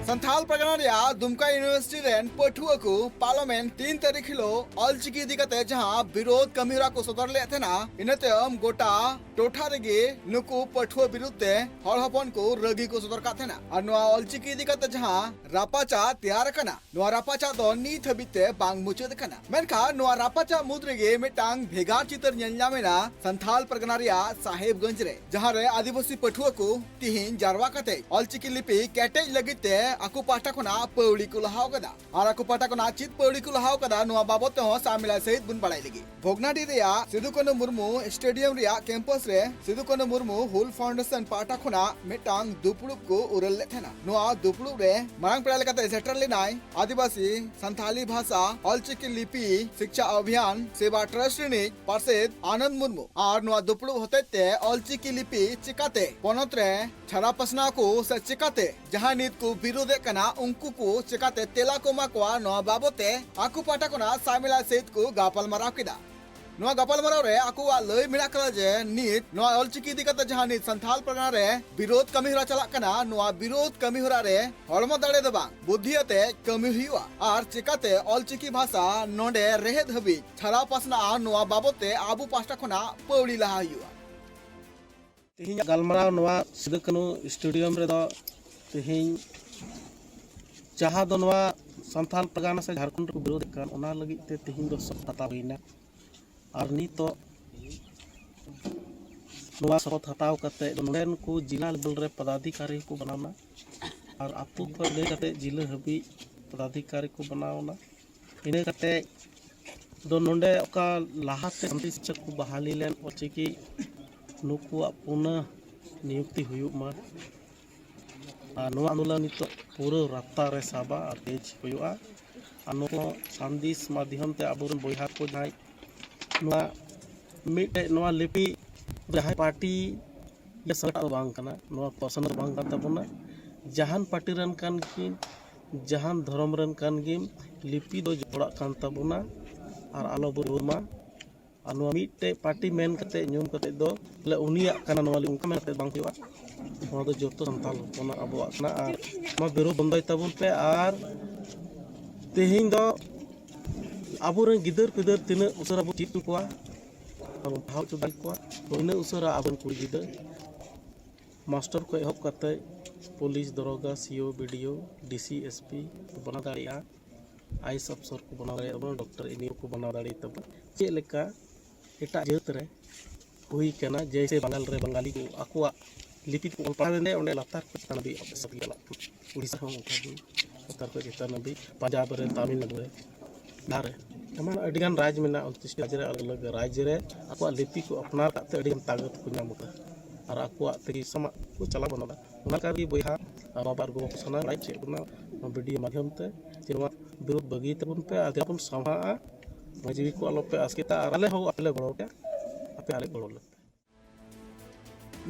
ᱥᱟᱱᱛᱷᱟᱞ ᱯᱟᱨᱜᱟᱱᱟ ᱨᱮᱭᱟᱜ ᱫᱩᱢᱠᱟ ᱤᱭᱩᱱᱤᱵᱷᱟᱨᱥᱤᱴᱤ ᱨᱮᱱ ᱯᱟᱹᱴᱷᱩᱣᱟᱹ ᱠᱚ ᱯᱟᱨᱞᱟᱢᱮᱱᱴ ᱛᱤᱱ ᱛᱟᱹᱨᱤᱠᱷ ᱦᱤᱞᱳᱜ ᱚᱞᱪᱤᱠᱤ ᱤᱫᱤ ᱠᱟᱛᱮ ᱡᱟᱦᱟᱸ ᱵᱤᱨᱳᱫᱷ ᱠᱟᱹᱢᱤᱦᱚᱨᱟ ᱠᱚ ᱥᱚᱫᱚᱨ ᱞᱮᱫ ᱛᱟᱦᱮᱱᱟ, ᱤᱱᱟᱹ ᱛᱟᱭᱚᱢ ᱜᱚᱴᱟ ᱴᱚᱴᱷᱟ ᱨᱮᱜᱮ ᱱᱩᱠᱩ ᱯᱟᱹᱴᱷᱩᱣᱟᱹ ᱵᱤᱨᱩᱫᱷ ᱛᱮ ᱦᱚᱲ ᱦᱚᱯᱚᱱ ᱠᱚ ᱨᱟᱹᱜᱤ ᱠᱚ ᱥᱚᱫᱚᱨ ᱠᱟᱫ ᱛᱟᱦᱮᱱᱟ᱾ ᱟᱨ ᱱᱚᱣᱟ ᱚᱞᱪᱤᱠᱤ ᱤᱫᱤ ᱠᱟᱛᱮ ᱡᱟᱦᱟᱸ ᱨᱟᱯᱟᱪᱟᱜ ᱛᱮᱭᱟᱨ ᱟᱠᱟᱱᱟ, ᱱᱚᱣᱟ ᱨᱟᱯᱟᱪᱟᱜ ᱫᱚ ᱱᱤᱛ ᱦᱟᱹᱵᱤᱡ ᱛᱮ ᱵᱟᱝ ᱢᱩᱪᱟᱹᱫ ᱟᱠᱟᱱᱟ᱾ ᱢᱮᱱᱠᱷᱟᱱ ᱱᱚᱣᱟ ᱨᱟᱯᱟᱪᱟᱜ ᱢᱩᱫᱽ ᱨᱮᱜᱮ ᱢᱤᱫᱴᱟᱝ ᱵᱷᱮᱜᱟᱨ ᱪᱤᱛᱟᱹᱨ ᱧᱮᱞ ᱧᱟᱢ ᱮᱱᱟ ᱥᱟᱱᱛᱷᱟᱞ ᱯᱟᱨᱜᱟᱱᱟ ᱨᱮᱭᱟᱜ ᱥᱟᱦᱮᱵᱽᱜᱚᱸᱡᱽ ᱨᱮ, ᱡᱟᱦᱟᱸ ᱨᱮ ᱟᱹᱫᱤᱵᱟᱹᱥᱤ ᱯᱟᱹᱴᱷᱩᱣᱟᱹ ᱠᱚ ᱛᱤᱦᱤᱧ ᱡᱟᱨᱣᱟ ᱠᱟᱛᱮ ᱚᱞᱪᱤᱠᱤ ᱞᱤᱯᱤ ᱠᱮᱴᱮᱡ ᱞᱟᱹᱜᱤᱫ ᱛᱮ ᱟᱠᱚ ᱯᱟᱦᱴᱟ ᱠᱷᱚᱱᱟᱜ ᱯᱟᱹᱣᱲᱤ ᱠᱚ ᱞᱟᱦᱟᱣ ᱠᱟᱫᱟ᱾ ᱟᱨ ᱟᱠᱚ ᱯᱟᱦᱴᱟ ᱠᱷᱚᱱᱟᱜ ᱪᱮᱫ ᱯᱟᱹᱣᱲᱤ ᱠᱚ ᱞᱟᱦᱟᱣ ᱠᱟᱫᱟ, ᱱᱚᱣᱟ ᱵᱟᱵᱚᱛ ᱛᱮᱦᱚᱸ ᱥᱟᱢᱤᱞᱟᱭ ᱥᱟᱹᱦᱤᱡ ᱵᱚᱱ ᱵᱟᱲᱟᱭ ᱞᱟᱹᱜᱤᱫ᱾ ᱵᱷᱚᱜᱽᱱᱟᱰᱤ ᱨᱮᱭᱟᱜ ᱥᱤᱫᱩ ᱠᱟᱹᱱᱦᱩ ᱢᱩᱨᱢᱩ ᱥᱴᱮᱰᱤᱭᱟᱢ ᱨᱮᱭᱟᱜ ᱠᱮᱢᱯᱟᱥ ᱨᱮ ᱥᱤᱫᱩ ᱠᱟᱹᱱᱦᱩ ᱢᱩᱨᱢᱩ ᱦᱩᱞ ᱯᱷᱟᱣᱩᱱᱰᱮᱥᱚᱱ ᱯᱟᱦᱴᱟ ᱠᱷᱚᱱᱟᱜ ᱢᱤᱫᱴᱟᱝ ᱫᱩᱯᱲᱩᱵ ᱠᱚ ᱩᱨᱟᱹᱞ ᱞᱮᱫ ᱛᱟᱦᱮᱱᱟ᱾ ᱱᱚᱣᱟ ᱫᱩᱯᱲᱩᱵ ᱨᱮ ᱢᱟᱨᱟᱝ ᱯᱮᱲᱟ ᱞᱮᱠᱟᱛᱮ ᱥᱮᱴᱮᱨ ᱞᱮᱱᱟᱭ ᱟᱹᱫᱤᱵᱟᱹᱥᱤ ᱥᱟᱱᱛᱷᱟᱞᱤ ᱵᱷᱟᱥᱟ ᱚᱞᱪᱤᱠᱤ ᱞᱤᱯᱤ ᱥᱤᱠᱪᱷᱟ ᱚᱵᱷᱤᱭᱟᱱ ᱥᱮᱵᱟ ᱴᱨᱟᱥᱴ ᱨᱤᱱᱤᱡ ᱯᱟᱨᱥᱮᱛ ᱟᱱᱚᱱᱫ ᱢᱩᱨᱢᱩ᱾ ᱟᱨ ᱱᱚᱣᱟ ᱫᱩᱯᱲᱩᱵ ᱦᱚᱛᱮᱡ ᱛᱮ ᱚᱞᱪᱤᱠᱤ ᱞᱤᱯᱤ ᱪᱤᱠᱟᱛᱮ ᱯᱚᱱᱚᱛ ᱨᱮ ᱪᱷᱟᱨᱟ ᱯᱟᱥᱱᱟᱣ ᱠᱚ ᱥᱮ ᱪᱮᱠᱟᱛᱮ ᱡᱟᱦᱟᱸᱭ ᱱᱤᱛ ᱠᱚ ᱵᱤᱨᱳᱫᱮᱫ ᱠᱟᱱᱟ, ᱩᱱᱠᱩ ᱠᱚ ᱪᱮᱠᱟᱛᱮ ᱛᱮᱞᱟ ᱠᱚ ᱮᱢᱟ ᱠᱚᱣᱟ, ᱱᱚᱣᱟ ᱵᱟᱵᱚᱛ ᱛᱮ ᱟᱠᱚ ᱯᱟᱦᱴᱟ ᱠᱷᱚᱱᱟᱜ ᱥᱟᱢᱮᱞᱟᱭ ᱥᱮᱫ ᱠᱚ ᱜᱟᱯᱟᱞ ᱢᱟᱨᱟᱣ ᱠᱮᱫᱟ᱾ ᱱᱚᱣᱟ ᱜᱟᱯᱟᱞ ᱢᱟᱨᱟᱣ ᱨᱮ ᱟᱠᱚᱣᱟᱜ ᱞᱟᱹᱭ ᱢᱮᱱᱟᱜ ᱠᱟᱫᱟ ᱡᱮ ᱱᱤᱛ ᱱᱚᱣᱟ ᱚᱞᱪᱤᱠᱤ ᱤᱫᱤ ᱠᱟᱛᱮ ᱡᱟᱦᱟᱸ ᱱᱤᱛ ᱥᱟᱱᱛᱟᱞ ᱯᱟᱨᱜᱟᱱᱟ ᱨᱮ ᱵᱤᱨᱳᱫ ᱠᱟᱹᱢᱤ ᱦᱚᱨᱟ ᱪᱟᱞᱟᱜ ᱠᱟᱱᱟ, ᱱᱚᱣᱟ ᱵᱤᱨᱳᱫ ᱠᱟᱹᱢᱤ ᱦᱚᱨᱟ ᱨᱮ ᱦᱚᱲᱢᱚ ᱫᱟᱲᱮ ᱫᱚ ᱵᱟᱝ, ᱵᱩᱫᱽᱫᱷᱤ ᱟᱛᱮ ᱠᱟᱹᱢᱤ ᱦᱩᱭᱩᱜᱼᱟ ᱟᱨ ᱪᱮᱠᱟᱛᱮ ᱚᱞᱪᱤᱠᱤ ᱵᱷᱟᱥᱟ ᱱᱚᱰᱮ ᱨᱮᱦᱮᱫ ᱦᱟᱹᱵᱤᱡ ᱪᱷᱟᱨᱟᱣ ᱯᱟᱥᱱᱟᱜᱼᱟ, ᱱᱚᱣᱟ ᱵᱟᱵᱚᱛ ᱛᱮ ᱟᱵᱚ ᱯᱟᱦᱴᱟ ᱠᱷᱚᱱᱟᱜ ᱯᱟᱹᱣᱲᱤ ᱞᱟᱦᱟ ᱦᱩᱭᱩᱜᱼᱟ᱾ ᱛᱮᱦᱮᱧᱟᱜ ᱜᱟᱞᱢᱟᱨᱟᱣ ᱱᱚᱣᱟ ᱥᱤᱫᱩ ᱠᱟᱹᱱᱦᱩ ᱥᱴᱮᱰᱤᱭᱟᱢ ᱨᱮᱫᱚ ᱛᱮᱦᱮᱧ ᱡᱟᱦᱟᱸ ᱫᱚ ᱱᱚᱣᱟ ᱥᱟᱱᱛᱟᱞ ᱯᱟᱨᱜᱟᱱᱟ ᱥᱮ ᱡᱷᱟᱲᱠᱷᱚᱸᱰ ᱨᱮᱠᱚ ᱵᱤᱨᱳᱫᱮᱫ ᱠᱟᱱ, ᱚᱱᱟ ᱞᱟᱹᱜᱤᱫ ᱛᱮ ᱛᱮᱦᱮᱧ ᱫᱚ ᱥᱚᱯᱛᱟ ᱦᱩᱭᱱᱟ᱾ ᱟᱨ ᱱᱤᱛᱚᱜ ᱱᱚᱣᱟ ᱥᱚᱯᱚᱛ ᱦᱟᱛᱟᱣ ᱠᱟᱛᱮ ᱱᱚᱰᱮᱱ ᱠᱚ ᱡᱤᱞᱟ ᱞᱮᱵᱮᱞ ᱨᱮ ᱯᱚᱫᱟᱫᱷᱤᱠᱟᱨᱤ ᱠᱚ ᱵᱮᱱᱟᱣᱱᱟ᱾ ᱟᱨ ᱟᱹᱛᱩ ᱠᱷᱚᱱ ᱞᱟᱹᱭ ᱠᱟᱛᱮ ᱡᱤᱞᱟᱹ ᱦᱟᱹᱵᱤᱡ ᱯᱚᱫᱟᱫᱷᱤᱠᱟᱨᱤ ᱠᱚ ᱵᱮᱱᱟᱣᱱᱟ᱾ ᱤᱱᱟᱹ ᱠᱟᱛᱮ ᱫᱚ ᱱᱚᱰᱮ ᱚᱠᱟ ᱞᱟᱦᱟᱛᱮ ᱥᱟᱱᱛᱤ ᱥᱤᱠᱪᱷᱚᱠ ᱠᱚ ᱵᱟᱦᱟᱞᱤ ᱞᱮᱱ ᱚᱞᱪᱤᱠᱤ, ᱱᱩᱠᱩᱣᱟᱜ ᱯᱩᱱᱟᱹ ᱱᱤᱭᱩᱠᱛᱤ ᱦᱩᱭᱩᱜ ᱢᱟ᱾ ᱟᱨ ᱱᱚᱣᱟ ᱟᱱᱫᱳᱞᱚᱱ ᱱᱤᱛᱚᱜ ᱯᱩᱨᱟᱹ ᱨᱟᱯᱛᱟ ᱨᱮ ᱥᱟᱵᱟ ᱟᱨ ᱛᱮᱡᱽ ᱦᱩᱭᱩᱜᱼᱟ᱾ ᱟᱨ ᱱᱚᱣᱟ ᱥᱟᱸᱫᱮᱥ ᱢᱟᱫᱽᱫᱷᱚᱢ ᱛᱮ ᱟᱵᱚᱨᱮᱱ ᱵᱚᱭᱦᱟ ᱠᱚ ᱡᱟᱦᱟᱸᱭ ᱱᱚᱣᱟ ᱢᱤᱫᱴᱮᱡ ᱱᱚᱣᱟ ᱞᱤᱯᱤ ᱡᱟᱦᱟᱸᱭ ᱯᱟᱨᱴᱤ ᱥᱟᱞᱟᱜ ᱫᱚ ᱵᱟᱝ ᱠᱟᱱᱟ, ᱱᱚᱣᱟ ᱯᱟᱨᱥᱚᱱᱟᱞ ᱵᱟᱝ ᱠᱟᱱ ᱛᱟᱵᱚᱱᱟ᱾ ᱡᱟᱦᱟᱱ ᱯᱟᱨᱴᱤ ᱨᱮᱱ ᱠᱟᱱ ᱠᱤᱱ, ᱡᱟᱦᱟᱱ ᱫᱷᱚᱨᱚᱢ ᱨᱮᱱ ᱠᱟᱱ ᱜᱮᱢ, ᱞᱤᱯᱤ ᱫᱚ ᱡᱚᱯᱲᱟᱜ ᱠᱟᱱ ᱛᱟᱵᱚᱱᱟ᱾ ᱟᱨ ᱟᱞᱚ ᱵᱚ ᱨᱩᱣᱟᱹᱲ ᱢᱟ᱾ ᱟᱨ ᱱᱚᱣᱟ ᱢᱤᱫᱴᱮᱡ ᱯᱟᱨᱴᱤ ᱢᱮᱱ ᱠᱟᱛᱮ ᱧᱩᱢ ᱠᱟᱛᱮ ᱫᱚ ᱵᱚᱞᱮ ᱩᱱᱤᱭᱟᱜ ᱠᱟᱱᱟ ᱱᱚᱣᱟ ᱚᱱᱠᱟ ᱢᱮᱱ ᱠᱟᱛᱮ ᱵᱟᱝ ᱦᱩᱭᱩᱜᱼᱟ᱾ ᱱᱚᱣᱟ ᱫᱚ ᱡᱚᱛᱚ ᱥᱟᱱᱛᱟᱲ ᱦᱚᱯᱚᱱᱟᱜ ᱟᱵᱚᱣᱟᱜ ᱠᱟᱱᱟ᱾ ᱟᱨ ᱱᱚᱣᱟ ᱵᱤᱨᱳᱫ ᱵᱚᱱᱫᱚᱭ ᱛᱟᱵᱚᱱ ᱯᱮ᱾ ᱟᱨ ᱛᱮᱦᱮᱧ ᱫᱚ ᱟᱵᱚᱨᱮᱱ ᱜᱤᱫᱟᱹᱨ ᱯᱤᱫᱟᱹᱨ ᱛᱤᱱᱟᱹᱜ ᱩᱥᱟᱹᱨᱟ ᱵᱚ ᱪᱮᱫ ᱦᱚᱪᱚ ᱠᱚᱣᱟ, ᱟᱨ ᱵᱚᱱ ᱯᱟᱲᱦᱟᱣ ᱦᱚᱪᱚ ᱫᱟᱲᱮ ᱠᱚᱣᱟ, ᱛᱚ ᱤᱱᱟᱹᱜ ᱩᱥᱟᱹᱨᱟ ᱟᱵᱚᱨᱮᱱ ᱠᱩᱲᱤ ᱜᱤᱫᱟᱹᱨ ᱢᱟᱥᱴᱟᱨ ᱠᱷᱚᱱ ᱮᱦᱚᱵ ᱠᱟᱛᱮ ᱯᱩᱞᱤᱥ, ᱫᱚᱨᱚᱜᱟ, ᱥᱤ ᱳ, ᱵᱤ ᱰᱤ ᱳ, ᱰᱤ ᱥᱤ, ᱮᱥ ᱯᱤ ᱵᱮᱱᱟᱣ ᱫᱟᱲᱮᱭᱟᱜᱼᱟ, ᱟᱭ ᱮᱥ ᱚᱯᱷᱤᱥᱟᱨ ᱠᱚ ᱵᱮᱱᱟᱣ ᱫᱟᱲᱮᱭᱟᱜ ᱛᱟᱵᱚᱱᱟ, ᱰᱚᱠᱴᱚᱨ, ᱤᱧᱡᱤᱱᱤᱭᱟᱨ ᱠᱚ ᱵᱮᱱᱟᱣ ᱫᱟᱲᱮᱭᱟᱜ ᱛᱟᱵᱚᱱᱟ᱾ ᱪᱮᱫ ᱞᱮᱠᱟ ᱮᱴᱟᱜ ᱡᱟᱹᱛ ᱨᱮ ᱦᱩᱭ ᱠᱟᱱᱟ, ᱡᱮᱭᱥᱮ ᱵᱟᱝᱜᱟᱞ ᱨᱮ ᱵᱟᱝᱜᱟᱞᱤ ᱠᱚ ᱟᱠᱚᱣᱟᱜ ᱞᱤᱯᱤ ᱛᱮᱠᱚ ᱚᱞ ᱯᱟᱲᱦᱟᱣ ᱞᱮᱱ ᱚᱸᱰᱮ ᱞᱟᱛᱟᱨ ᱠᱷᱚᱱ ᱪᱮᱛᱟᱱ ᱦᱟᱹᱵᱤᱡ ᱚᱯᱷᱤᱥᱟᱨ ᱪᱟᱞᱟᱜ ᱠᱟᱱᱟ᱾ ᱩᱲᱤᱥᱥᱟ ᱦᱚᱸ ᱚᱱᱠᱟ ᱜᱮ, ᱞᱟᱛᱟᱨ ᱠᱷᱚᱱ ᱪᱮᱛᱟᱱ ᱦᱟᱹᱵᱤᱡ, ᱯᱟᱧᱡᱟᱵᱽ ᱨᱮ, ᱛᱟᱢᱤᱞᱱᱟᱲᱩ ᱨᱮ, ᱵᱤᱦᱟᱨ ᱨᱮ, ᱮᱢᱚᱱ ᱟᱹᱰᱤᱜᱟᱱ ᱨᱟᱡᱽ ᱢᱮᱱᱟᱜᱼᱟ, ᱩᱱᱛᱨᱤᱥ ᱴᱤ ᱨᱟᱡᱽ ᱨᱮ ᱟᱞᱟᱜᱽ ᱟᱞᱟᱜᱽ ᱨᱟᱡᱽ ᱨᱮ ᱟᱠᱚᱣᱟᱜ ᱞᱤᱯᱤ ᱠᱚ ᱟᱯᱱᱟᱨ ᱠᱟᱜ ᱛᱮ ᱟᱹᱰᱤᱜᱟᱱ ᱛᱟᱠᱚᱛ ᱠᱚ ᱧᱟᱢ ᱟᱠᱟᱫᱟ ᱟᱨ ᱟᱠᱚᱣᱟᱜ ᱛᱮᱜᱮ ᱥᱟᱢᱟᱜ ᱠᱚ ᱪᱟᱞᱟᱣ ᱵᱟᱱᱟᱣᱫᱟ᱾ ᱚᱱᱟ ᱠᱟᱨᱚᱱ ᱜᱮ ᱵᱚᱭᱦᱟ ᱟᱨ ᱵᱟᱵᱟ ᱟᱨ ᱜᱚᱜᱚ ᱠᱚ ᱥᱟᱱᱟᱢ ᱞᱟᱹᱭ ᱪᱮᱫ ᱠᱟᱱᱟ ᱱᱚᱣᱟ ᱵᱤᱰᱤᱭᱳ ᱢᱟᱫᱽᱫᱷᱚᱢ ᱛᱮ ᱡᱮ ᱱᱚᱣᱟ ᱵᱤᱨᱳᱫ ᱵᱟᱹᱜᱤ ᱛᱟᱵᱚᱱ ᱯᱮ ᱟᱨ ᱡᱟᱦᱟᱸ ᱵᱚᱱ ᱥᱟᱢᱦᱟᱜᱼᱟ, ᱢᱟᱹᱡᱷᱤ ᱠᱚ ᱟᱞᱚ ᱯᱮ ᱟᱥᱠᱮᱛᱟ ᱟᱨ ᱟᱞᱮ ᱦᱚᱸ ᱟᱯᱮ ᱞᱮ ᱜᱚᱲᱚ ᱯᱮᱭᱟ, ᱟᱯᱮ ᱟᱞᱮ ᱜᱚᱲᱚ ᱞᱮ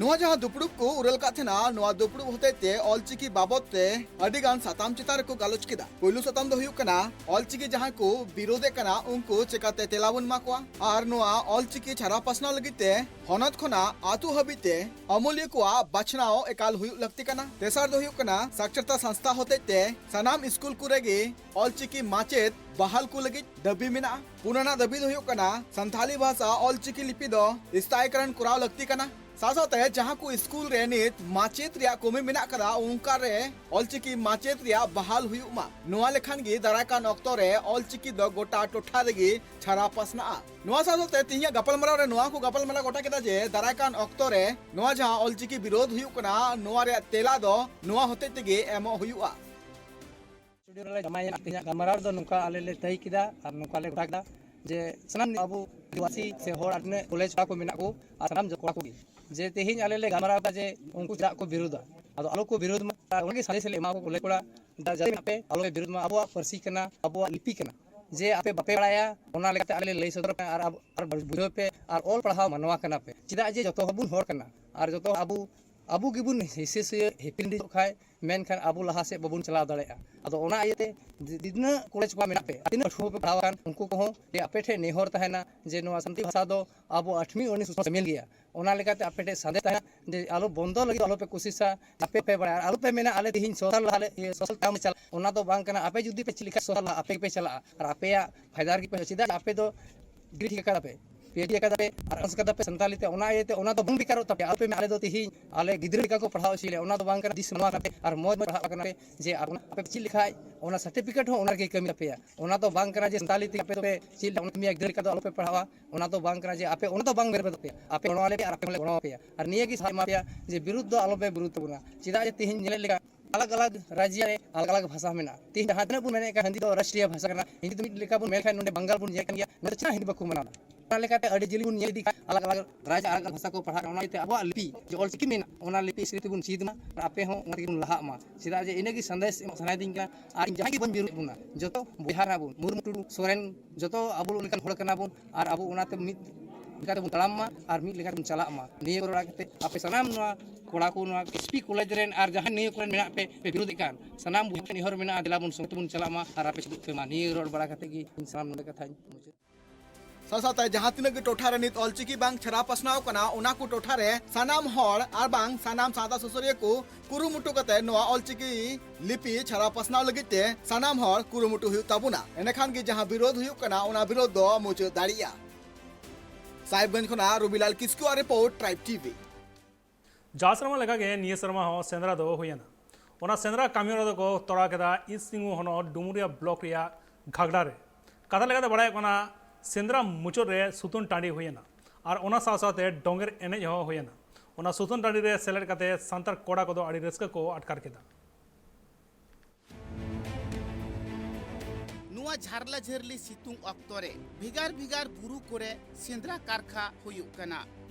ᱱᱚᱣᱟ ᱡᱟᱦᱟᱸ ᱫᱩᱯᱲᱩᱵ ᱠᱚ ᱩᱨᱟᱹᱞ ᱠᱟᱫ ᱛᱟᱦᱮᱱᱟ, ᱱᱚᱣᱟ ᱫᱩᱯᱲᱩᱵ ᱦᱚᱛᱮᱡ ᱛᱮ ᱚᱞᱪᱤᱠᱤ ᱵᱟᱵᱚᱛ ᱛᱮ ᱟᱹᱰᱤ ᱜᱟᱱ ᱥᱟᱛᱟᱢ ᱪᱮᱛᱟᱱ ᱨᱮᱠᱚ ᱜᱟᱞᱚᱪ ᱠᱮᱫᱟ᱾ ᱯᱩᱭᱞᱩ ᱥᱟᱛᱟᱢ ᱫᱚ ᱦᱩᱭᱩᱜ ᱠᱟᱱᱟ, ᱚᱞᱪᱤᱠᱤ ᱡᱟᱦᱟᱸᱭ ᱠᱚ ᱵᱤᱨᱳᱫᱮᱫ ᱠᱟᱱᱟ, ᱩᱱᱠᱩ ᱪᱮᱠᱟᱛᱮ ᱛᱮᱞᱟ ᱵᱚᱱ ᱮᱢᱟ ᱠᱚᱣᱟ? ᱟᱨ ᱱᱚᱣᱟ ᱚᱞᱪᱤᱠᱤ ᱪᱷᱟᱨᱟᱣ ᱯᱟᱥᱱᱟᱣ ᱞᱟᱹᱜᱤᱫ ᱛᱮ ᱦᱚᱱᱚᱛ ᱠᱷᱚᱱᱟᱜ ᱟᱹᱛᱩ ᱦᱟᱹᱵᱤᱡ ᱛᱮ ᱟᱹᱢᱟᱹᱞᱤᱭᱟᱹ ᱠᱚᱣᱟᱜ ᱵᱟᱪᱷᱱᱟᱣ ᱮᱠᱟᱞ ᱦᱩᱭᱩᱜ ᱞᱟᱹᱠᱛᱤ ᱠᱟᱱᱟ᱾ ᱛᱮᱥᱟᱨ ᱫᱚ ᱦᱩᱭᱩᱜ ᱠᱟᱱᱟ, ᱥᱟᱠᱪᱟᱨᱛᱟ ᱥᱚᱝᱥᱛᱷᱟ ᱦᱚᱛᱮᱡ ᱛᱮ ᱥᱟᱱᱟᱢ ᱥᱠᱩᱞ ᱠᱚᱨᱮ ᱜᱮ ᱚᱞᱪᱤᱠᱤ ᱢᱟᱪᱮᱫ ᱵᱟᱦᱟᱞ ᱠᱚ ᱞᱟᱹᱜᱤᱫ ᱫᱟᱹᱵᱤ ᱢᱮᱱᱟᱜᱼᱟ᱾ ᱯᱩᱱ ᱟᱱᱟᱜ ᱫᱟᱹᱵᱤ ᱫᱚ ᱦᱩᱭᱩᱜ ᱠᱟᱱᱟ, ᱥᱟᱱᱛᱷᱟᱞᱤ ᱵᱷᱟᱥᱟ ᱚᱞᱪᱤᱠᱤ ᱞᱤᱯᱤ ᱫᱚ ᱥᱛᱷᱟᱭᱤᱠᱨᱚᱱ ᱠᱚᱨᱟᱣ ᱞᱟᱹᱠᱛᱤ ᱠᱟᱱᱟ᱾ ᱥᱟᱶ ᱥᱟᱶᱛᱮ ᱡᱟᱦᱟᱸ ᱠᱚ ᱥᱠᱩᱞ ᱨᱮ ᱱᱤᱛ ᱢᱟᱪᱮᱫ ᱨᱮᱭᱟᱜ ᱠᱚᱢᱤ ᱢᱮᱱᱟᱜ ᱠᱟᱫᱟ, ᱚᱱᱠᱟ ᱨᱮ ᱚᱞᱪᱤᱠᱤ ᱢᱟᱪᱮᱫ ᱨᱮᱭᱟᱜ ᱵᱟᱦᱟᱞ ᱦᱩᱭᱩᱜ ᱢᱟ᱾ ᱱᱚᱣᱟ ᱞᱮᱠᱷᱟᱱ ᱜᱮ ᱫᱟᱨᱟᱭ ᱠᱟᱱ ᱚᱠᱛᱚ ᱨᱮ ᱚᱞᱪᱤᱠᱤ ᱫᱚ ᱜᱚᱴᱟ ᱴᱚᱴᱷᱟ ᱨᱮᱜᱮ ᱪᱷᱟᱨᱟᱣ ᱯᱟᱥᱱᱟᱜᱼᱟ᱾ ᱱᱚᱣᱟ ᱥᱟᱶ ᱥᱟᱶᱛᱮ ᱛᱮᱦᱮᱧᱟᱜ ᱜᱟᱯᱟᱞᱢᱟᱨᱟᱣ ᱨᱮ ᱱᱚᱣᱟ ᱠᱚ ᱜᱟᱯᱟᱞᱢᱟᱨᱟᱣ ᱜᱚᱴᱟ ᱠᱮᱫᱟ ᱡᱮ ᱫᱟᱨᱟᱭ ᱠᱟᱱ ᱚᱠᱛᱚ ᱨᱮ ᱱᱚᱣᱟ ᱡᱟᱦᱟᱸ ᱚᱞᱪᱤᱠᱤ ᱵᱤᱨᱳᱫᱷ ᱦᱩᱭᱩᱜ ᱠᱟᱱᱟ, ᱱᱚᱣᱟ ᱨᱮᱭᱟᱜ ᱛᱮᱞᱟ ᱫᱚ ᱱᱚᱣᱟ ᱦᱚᱛᱮᱡ ᱛᱮᱜᱮ ᱮᱢᱚᱜ ᱦᱩᱭᱩᱜᱼᱟ᱾ ᱥᱴᱩᱰᱤᱭᱳ ᱨᱮᱞᱮ ᱡᱟᱢᱟᱭᱮᱱᱟ᱾ ᱛᱮᱦᱮᱧᱟᱜ ᱜᱟᱞᱢᱟᱨᱟᱣ ᱨᱮᱫᱚ ᱱᱚᱝᱠᱟ ᱟᱞᱮ ᱞᱮ ᱛᱟᱹᱭ ᱠᱮᱫᱟ ᱟᱨ ᱱᱚᱝᱠᱟ ᱞᱮ ᱜᱚᱴᱟ ᱠᱮᱫᱟ ᱡᱮ ᱥᱟᱱᱟᱢ ᱟᱵᱚ ᱟᱹᱫᱤᱵᱟᱹᱥᱤ ᱥᱮ ᱦᱚᱲ ᱟᱨ ᱛᱤᱱᱟᱹᱜ ᱠᱚᱞᱮᱡᱽ ᱠᱚᱲᱟ ᱠᱚ ᱢᱮᱱᱟᱜ ᱠᱚ ᱟᱨ ᱥᱟᱱᱟᱢ ᱡᱚᱛᱚ ᱠᱚᱲᱟ ᱠᱚᱜᱮ, ᱡᱮ ᱛᱮᱦᱮᱧ ᱟᱞᱮ ᱞᱮ ᱜᱟᱞᱢᱟᱨᱟᱣ ᱮᱫᱟ ᱡᱮ ᱩᱱᱠᱩ ᱪᱮᱫᱟᱜ ᱠᱚ ᱵᱤᱨᱳᱫᱟ᱾ ᱟᱫᱚ ᱟᱞᱚ ᱠᱚ ᱵᱤᱨᱳᱫ ᱢᱟ, ᱟᱨ ᱚᱱᱟᱜᱮ ᱥᱟᱸᱫᱮᱥ ᱞᱮ ᱮᱢᱟ ᱠᱚ ᱠᱚᱞᱮᱡᱽ ᱠᱚᱲᱟ, ᱡᱟ-, ᱡᱟᱛᱮ ᱟᱯᱮ ᱟᱞᱚ ᱯᱮ ᱵᱤᱨᱳᱫ ᱢᱟ, ᱟᱵᱚᱣᱟᱜ ᱯᱟᱹᱨᱥᱤ ᱠᱟᱱᱟ, ᱟᱵᱚᱣᱟᱜ ᱞᱤᱯᱤ ᱠᱟᱱᱟ᱾ ᱡᱮ ᱟᱯᱮ ᱵᱟᱯᱮ ᱵᱟᱲᱟᱭᱟ, ᱚᱱᱟ ᱞᱮᱠᱟᱛᱮ ᱟᱞᱮ ᱞᱮ ᱞᱟᱹᱭ ᱥᱚᱫᱚᱨ ᱯᱮ ᱟᱨ ᱟᱵ-, ᱟᱨ ᱵᱩᱡᱷᱟᱹᱣ ᱯᱮ ᱟᱨ ᱚᱞ ᱯᱟᱲᱦᱟᱣ ᱢᱟᱱᱣᱟ ᱠᱟᱱᱟ ᱯᱮ᱾ ᱪᱮᱫᱟᱜ ᱡᱮ ᱡᱚᱛᱚ ᱦᱚᱲ ᱵᱚᱱ ᱦᱚᱲ ᱠᱟᱱᱟ ᱟᱨ ᱡᱚᱛᱚ ᱟᱵᱚ, ᱟᱵᱚ ᱜᱮᱵᱚᱱ ᱦᱤᱥᱟᱹ ᱥᱩᱭᱟᱹ ᱦᱤᱯᱤᱲ ᱦᱤᱰᱤᱧᱚᱜ ᱠᱷᱟᱡ ᱢᱮᱱᱠᱷᱟᱱ ᱟᱵᱚ ᱞᱟᱦᱟ ᱥᱮᱫ ᱵᱟᱵᱚᱱ ᱪᱟᱞᱟᱣ ᱫᱟᱲᱮᱭᱟᱜᱼᱟ᱾ ᱟᱫᱚ ᱚᱱᱟ ᱤᱭᱟᱹᱛᱮ ᱛᱤᱱᱟᱹᱜ ᱠᱚᱞᱮᱡᱽ ᱠᱚᱲᱟ ᱢᱮᱱᱟᱜ ᱯᱮ, ᱛᱤᱱᱟᱹᱜ ᱯᱟᱹᱴᱷᱩᱣᱟᱹ ᱯᱮ ᱯᱟᱲᱦᱟᱣ ᱟᱠᱟᱱ, ᱩᱱᱠᱩ ᱠᱚᱦᱚᱸ ᱟᱯᱮ ᱴᱷᱮᱱ ᱱᱮᱦᱚᱨ ᱛᱟᱦᱮᱱᱟ ᱡᱮ ᱱᱚᱣᱟ ᱥᱟᱱᱛᱟᱲᱤ ᱵᱷᱟᱥᱟ ᱫᱚ ᱟᱵᱚ ᱟᱴᱷᱢᱤ ᱩᱱᱤᱥ ᱥᱟᱢᱤᱞ ᱜᱮᱭᱟ᱾ ᱚᱱᱟ ᱞᱮᱠᱟᱛᱮ ᱟᱯᱮ ᱴᱷᱮᱱ ᱥᱟᱸᱫᱮᱥ ᱛᱟᱦᱮᱱᱟ ᱡᱮ ᱟᱞᱚ ᱵᱚᱱᱫᱚ ᱞᱟᱹᱜᱤᱫ ᱟᱞᱚ ᱯᱮ ᱠᱩᱥᱤᱥᱟ, ᱟᱯᱮ ᱯᱮ ᱵᱟᱲᱟᱭᱟ᱾ ᱟᱨ ᱟᱞᱚ ᱯᱮ ᱢᱮᱱᱟ ᱟᱞᱮ ᱛᱮᱦᱮᱧ ᱥᱳᱥᱟᱞ ᱞᱟᱦᱟ ᱞᱮ, ᱤᱭᱟᱹ, ᱥᱳᱥᱟᱞ ᱛᱟᱭᱚᱢ ᱞᱮ ᱪᱟᱞᱟᱜᱼᱟ᱾ ᱚᱱᱟ ᱫᱚ ᱵᱟᱝ ᱠᱟᱱᱟ᱾ ᱟᱯᱮ ᱡᱩᱫᱤ ᱯᱮ ᱪᱮᱫ ᱞᱮᱠᱟ ᱥᱳᱥᱟᱞ ᱞᱟᱦᱟ, ᱟᱯᱮ ᱜᱮᱯᱮ ᱪᱟᱞᱟᱜᱼᱟ ᱟᱨ ᱟᱯᱮᱭᱟᱜ ᱯᱷᱟᱭᱫᱟ ᱨᱮᱜᱮ ᱯᱮ, ᱪᱮᱫᱟᱜ ᱟᱯᱮ ᱫᱚ ᱰᱤᱜᱽᱨᱤ ᱴᱷᱤᱠ ᱟᱠᱟᱫᱟ ᱯᱮ, ᱯᱤ ᱮᱭᱤᱪ ᱰᱤ ᱟᱠᱟᱫᱟ ᱯᱮ ᱟᱨ ᱚᱱᱟᱨᱥ ᱟᱠᱟᱫᱟ ᱯᱮ ᱥᱟᱱᱛᱟᱞᱤ ᱛᱮ, ᱚᱱᱟ ᱤᱭᱟᱹᱛᱮ ᱚᱱᱟ ᱫᱚ ᱵᱟᱝ ᱵᱮᱠᱟᱨᱚᱜ ᱛᱟᱯᱮᱭᱟ᱾ ᱟᱞᱚ ᱯᱮ ᱢᱮᱱᱟ ᱟᱞᱮ ᱫᱚ ᱛᱮᱦᱮᱧ ᱟᱞᱮ ᱜᱤᱫᱽᱨᱟᱹ ᱞᱮᱠᱟ ᱠᱚ ᱯᱟᱲᱦᱟᱣ ᱦᱚᱪᱚᱭᱮᱫ ᱞᱮᱭᱟ, ᱚᱱᱟ ᱫᱚ ᱵᱟᱝ ᱠᱟᱱᱟ᱾ ᱫᱤᱥ ᱢᱟᱱᱣᱟ ᱠᱟᱱᱟ ᱯᱮ ᱟᱨ ᱢᱚᱡᱽ ᱢᱚᱡᱽ ᱯᱟᱲᱦᱟᱜ ᱠᱟᱱᱟ ᱯᱮ, ᱡᱮ ᱟᱯᱮ ᱯᱮ ᱪᱮᱫ ᱞᱮᱠᱷᱟᱡ ᱚᱱᱟ ᱥᱟᱨᱴᱤᱯᱷᱤᱠᱮᱴ ᱦᱚᱸ ᱚᱱᱟ ᱨᱮᱜᱮ ᱠᱟᱹᱢᱤ ᱛᱟᱯᱮᱭᱟ᱾ ᱚᱱᱟ ᱫᱚ ᱵᱟᱝ ᱠᱟᱱᱟ ᱡᱮ ᱥᱟᱱᱛᱟᱞᱤ ᱛᱮ ᱟᱯᱮ ᱫᱚᱯᱮ ᱪᱮᱫ ᱞᱮᱠᱷᱟᱡ ᱚᱱᱟ ᱠᱟᱹᱢᱤᱭᱟ, ᱜᱤᱫᱽᱨᱟᱹ ᱞᱮᱠᱟ ᱫᱚ ᱟᱞᱚ ᱯᱮ ᱯᱟᱲᱦᱟᱣᱟ᱾ ᱚᱱᱟ ᱫᱚ ᱵᱟᱝ ᱠᱟᱱᱟ ᱡᱮ ᱟᱯᱮ ᱚᱱᱟ ᱫᱚ ᱵᱟᱝ ᱢᱮᱱ ᱯᱮ ᱛᱟᱯᱮᱭᱟ, ᱟᱯᱮ ᱚᱱᱟ ᱞᱟᱹᱜᱤᱫ ᱟᱨ ᱟᱯᱮ ᱦᱚᱸᱞᱮ ᱜᱚᱲᱚ ᱟᱯᱮᱭᱟ᱾ ᱟᱨ ᱱᱤᱭᱟᱹ ᱜᱮ ᱥᱟᱨᱦᱟᱣ ᱮᱢᱟ ᱯᱮᱭᱟ ᱡᱮ ᱵᱤᱨᱩᱫᱷ ᱫᱚ ᱟᱞᱚ ᱯᱮ ᱵᱤᱨᱩᱫᱷ ᱛᱟᱵᱚᱱᱟ᱾ ᱪᱮᱫᱟᱜ ᱡᱮ ᱛᱮᱦᱮᱧ ᱧᱮᱞᱮᱫ ᱞᱮᱠᱟ ᱟᱞᱟᱜᱽ ᱟᱞᱟᱜᱽ ᱨᱟᱡᱽᱡᱚ ᱨᱮ ᱟᱞᱟᱜᱽ ᱟᱞᱟᱜᱽ ᱵᱷᱟᱥᱟ ᱢᱮᱱᱟᱜᱼᱟ᱾ ᱛᱮᱦᱮᱧ ᱡᱟᱦᱟᱸ ᱛᱤᱱᱟᱹᱜ ᱵᱚᱱ ᱢᱮᱱᱮᱫ ᱠᱟᱱ ᱦᱤᱱᱫᱤ ᱫᱚ ᱨᱟᱥᱴᱨᱤᱭᱚ ᱵᱷᱟᱥᱟ ᱠᱟᱱᱟ, ᱦᱤᱱᱫᱤ ᱫᱚ ᱢᱤᱫ ᱞᱮᱠᱟ ᱵᱚᱱ ᱢᱮᱱ ᱠᱷᱟᱱ ᱱᱚᱰᱮ ᱵᱟᱝᱜᱟᱞ ᱵᱚᱱ ᱧᱮᱞ ᱠᱟᱱ ᱜᱮᱭᱟ, ᱱᱚᱰᱮ ᱪᱮᱫᱟᱜ ᱦᱤᱱᱫᱤ ᱵᱟᱠᱚ ᱢᱟᱱᱟᱣ ᱮᱫᱟ? ᱚᱱᱟ ᱞᱮᱠᱟᱛᱮ ᱟᱹᱰᱤ ᱡᱤᱞᱤᱧ ᱵᱚᱱ ᱧᱮᱞ ᱤᱫᱤ ᱠᱷᱟᱱ ᱟᱞᱟᱜᱽ ᱟᱞᱟᱜᱽ ᱨᱟᱡᱽ ᱟᱞᱟᱜᱽ ᱟᱞᱟᱜᱽ ᱵᱷᱟᱥᱟ ᱠᱚ ᱯᱟᱲᱦᱟᱜ ᱠᱟᱱᱟ᱾ ᱚᱱᱟ ᱤᱭᱟᱹᱛᱮ ᱟᱵᱚᱣᱟᱜ ᱞᱤᱯᱤ ᱡᱮ ᱚᱞᱪᱤᱠᱤ ᱢᱮᱱᱟᱜᱼᱟ, ᱚᱱᱟ ᱞᱤᱯᱤ ᱥᱨᱤᱛᱤ ᱵᱚᱱ ᱪᱮᱫ ᱢᱟ ᱟᱨ ᱟᱯᱮ ᱦᱚᱸ ᱚᱱᱟ ᱛᱮᱜᱮ ᱵᱚᱱ ᱞᱟᱦᱟᱜ ᱢᱟ᱾ ᱪᱮᱫᱟᱜ ᱡᱮ ᱤᱱᱟᱹᱜᱮ ᱥᱟᱸᱫᱮᱥ ᱮᱢᱚᱜ ᱥᱟᱱᱟᱭᱮᱫᱤᱧ ᱠᱟᱱᱟ᱾ ᱟᱨ ᱤᱧ ᱡᱟᱦᱟᱸᱭ ᱜᱮ ᱵᱟᱹᱧ ᱵᱤᱨᱩᱫᱷ ᱵᱚᱱᱟ, ᱡᱚᱛᱚ ᱵᱚᱭᱦᱟ ᱠᱟᱱᱟ ᱵᱚᱱ, ᱢᱩᱨᱢᱩ, ᱴᱩᱰᱩ, ᱥᱚᱨᱮᱱ, ᱡᱚᱛᱚ ᱟᱵᱚ ᱞᱮᱠᱟᱱ ᱦᱚᱲ ᱠᱟᱱᱟ ᱵᱚᱱ᱾ ᱟᱨ ᱟᱵᱚ ᱚᱱᱟᱛᱮ ᱢᱤᱫ ᱞᱮᱠᱟ ᱛᱮᱵᱚᱱ ᱛᱟᱲᱟᱢ ᱢᱟ ᱟᱨ ᱢᱤᱫ ᱞᱮᱠᱟ ᱛᱮᱵᱚᱱ ᱪᱟᱞᱟᱜ ᱢᱟ᱾ ᱱᱤᱭᱟᱹ ᱠᱚ ᱨᱚᱲ ᱠᱟᱛᱮ ᱟᱯᱮ ᱥᱟᱱᱟᱢ ᱱᱚᱣᱟ ᱠᱚᱲᱟ ᱠᱚ, ᱱᱚᱣᱟ ᱮᱥᱯᱤ ᱠᱚᱞᱮᱡᱽ ᱨᱮᱱ ᱟᱨ ᱡᱟᱦᱟᱸᱭ ᱱᱤᱭᱟᱹ ᱠᱚᱨᱮᱱ ᱢᱮᱱᱟᱜ ᱯᱮ, ᱯᱮ ᱵᱤᱨᱳᱫᱮᱫ ᱠᱟᱱ, ᱥᱟᱱᱟᱢ ᱵᱚᱭᱦᱟ ᱴᱷᱮᱱ ᱱᱮᱦᱚᱨ ᱢᱮᱱᱟᱜᱼᱟ, ᱫᱮᱞᱟ ᱵᱚᱱ ᱥᱚᱸᱜᱮ ᱛᱮᱵᱚᱱ ᱪᱟᱞᱟᱜ ᱢᱟ ᱟᱨ ᱟᱯᱮ ᱥᱮᱫ ᱯᱮ ᱢᱟ᱾ ᱱᱤᱭᱟᱹ ᱨᱚᱲ ᱵᱟᱲᱟ ᱠᱟᱛᱮ ᱜᱮ ᱤᱧ ᱥᱟᱱᱟᱢ ᱱᱚᱰᱮ ᱠᱟᱛᱷᱟᱧ ᱢᱩᱪᱟᱹᱫ᱾ ᱥᱟᱶ ᱥᱟᱶᱛᱮ ᱡᱟᱦᱟᱸ ᱛᱤᱱᱟᱹᱜ ᱜᱮ ᱴᱚᱴᱷᱟ ᱨᱮ ᱱᱤᱛ ᱚᱞᱪᱤᱠᱤ ᱵᱟᱝ ᱪᱷᱟᱨᱟᱣ ᱯᱟᱥᱱᱟᱣ ᱠᱟᱱᱟ, ᱚᱱᱟ ᱠᱚ ᱴᱚᱴᱷᱟ ᱨᱮ ᱥᱟᱱᱟᱢ ᱦᱚᱲ ᱟᱨ ᱵᱟᱝ ᱥᱟᱱᱟᱢ ᱥᱟᱶᱛᱟ ᱥᱩᱥᱟᱹᱨᱤᱭᱟᱹ ᱠᱚ ᱠᱩᱨᱩᱢᱩᱴᱩ ᱠᱟᱛᱮ ᱱᱚᱣᱟ ᱚᱞᱪᱤᱠᱤ ᱞᱤᱯᱤ ᱪᱷᱟᱨᱟᱣ ᱯᱟᱥᱱᱟᱣ ᱞᱟᱹᱜᱤᱫ ᱛᱮ ᱥᱟᱱᱟᱢ ᱦᱚᱲ ᱠᱩᱨᱩᱢᱩᱴᱩ ᱦᱩᱭᱩᱜ ᱛᱟᱵᱚᱱᱟ᱾ ᱮᱸᱰᱮᱠᱷᱟᱱ ᱜᱮ ᱡᱟᱦᱟᱸ ᱵᱤᱨᱳᱫᱷ ᱦᱩᱭᱩᱜ ᱠᱟᱱᱟ, ᱚᱱᱟ ᱵᱤᱨᱳᱫᱷ ᱫᱚ ᱢᱩᱪᱟᱹᱫ ᱫᱟᱲᱮᱭᱟᱜᱼᱟ᱾ ᱥᱟᱦᱮᱵᱽᱜᱚᱸᱡᱽ ᱠᱷᱚᱱᱟᱜ ᱨᱚᱵᱤᱞᱟᱞ ᱠᱤᱥᱠᱩᱣᱟᱜ ᱨᱤᱯᱳᱨᱴ, ᱴᱨᱟᱭᱤᱵᱽ ᱴᱤᱵᱷᱤ᱾ ᱡᱟᱣ ᱥᱮᱨᱢᱟ ᱞᱮᱠᱟᱜᱮ ᱱᱤᱭᱟᱹ ᱥᱮᱨᱢᱟ ᱦᱚᱸ ᱥᱮᱸᱫᱽᱨᱟ ᱫᱚ ᱦᱩᱭᱮᱱᱟ᱾ ᱚᱱᱟ ᱥᱮᱸᱫᱽᱨᱟ ᱠᱟᱹᱢᱤᱦᱚᱨᱟ ᱫᱚᱠᱚ ᱛᱚᱨᱟᱣ ᱠᱮᱫᱟ ᱤᱥᱴ ᱥᱤᱝᱵᱷᱩᱢ ᱦᱚᱱᱚᱛ ᱰᱩᱢᱩᱨᱤᱭᱟ ᱵᱞᱚᱠ ᱨᱮᱭᱟᱜ ᱜᱷᱟᱜᱽᱲᱟ ᱨᱮ᱾ ᱠᱟᱛᱷᱟ ᱞᱮᱠᱟᱛᱮ ᱵᱟᱲᱟᱭᱚᱜ ᱠᱟᱱᱟ, ᱥᱮᱸᱫᱽᱨᱟ ᱢᱩᱪᱟᱹᱫ ᱨᱮ ᱥᱩᱛᱟᱹᱱ ᱴᱟᱺᱰᱤ ᱦᱩᱭᱮᱱᱟ ᱟᱨ ᱚᱱᱟ ᱥᱟᱶ ᱥᱟᱶᱛᱮ ᱰᱚᱸᱜᱮᱨ ᱮᱱᱮᱡ ᱦᱚᱸ ᱦᱩᱭᱮᱱᱟ᱾ ᱚᱱᱟ ᱥᱩᱛᱟᱹᱱ ᱴᱟᱺᱰᱤ ᱨᱮ ᱥᱮᱞᱮᱫ ᱠᱟᱛᱮ ᱥᱟᱱᱛᱟᱲ ᱠᱚᱲᱟ ᱠᱚᱫᱚ ᱟᱹᱰᱤ ᱨᱟᱹᱥᱠᱟᱹ ᱠᱚ ᱟᱴᱠᱟᱨ ᱠᱮᱫᱟ᱾ ᱱᱚᱣᱟ ᱡᱷᱟᱨᱞᱟ ᱡᱷᱟᱹᱨᱞᱤ ᱥᱤᱛᱩᱝ ᱚᱠᱛᱚ ᱨᱮ ᱵᱷᱮᱜᱟᱨ ᱵᱷᱮᱜᱟᱨ ᱵᱩᱨᱩ ᱠᱚᱨᱮ ᱥᱮᱸᱫᱽᱨᱟ ᱠᱟᱨᱠᱷᱟ ᱦᱩᱭᱩᱜ ᱠᱟᱱᱟ,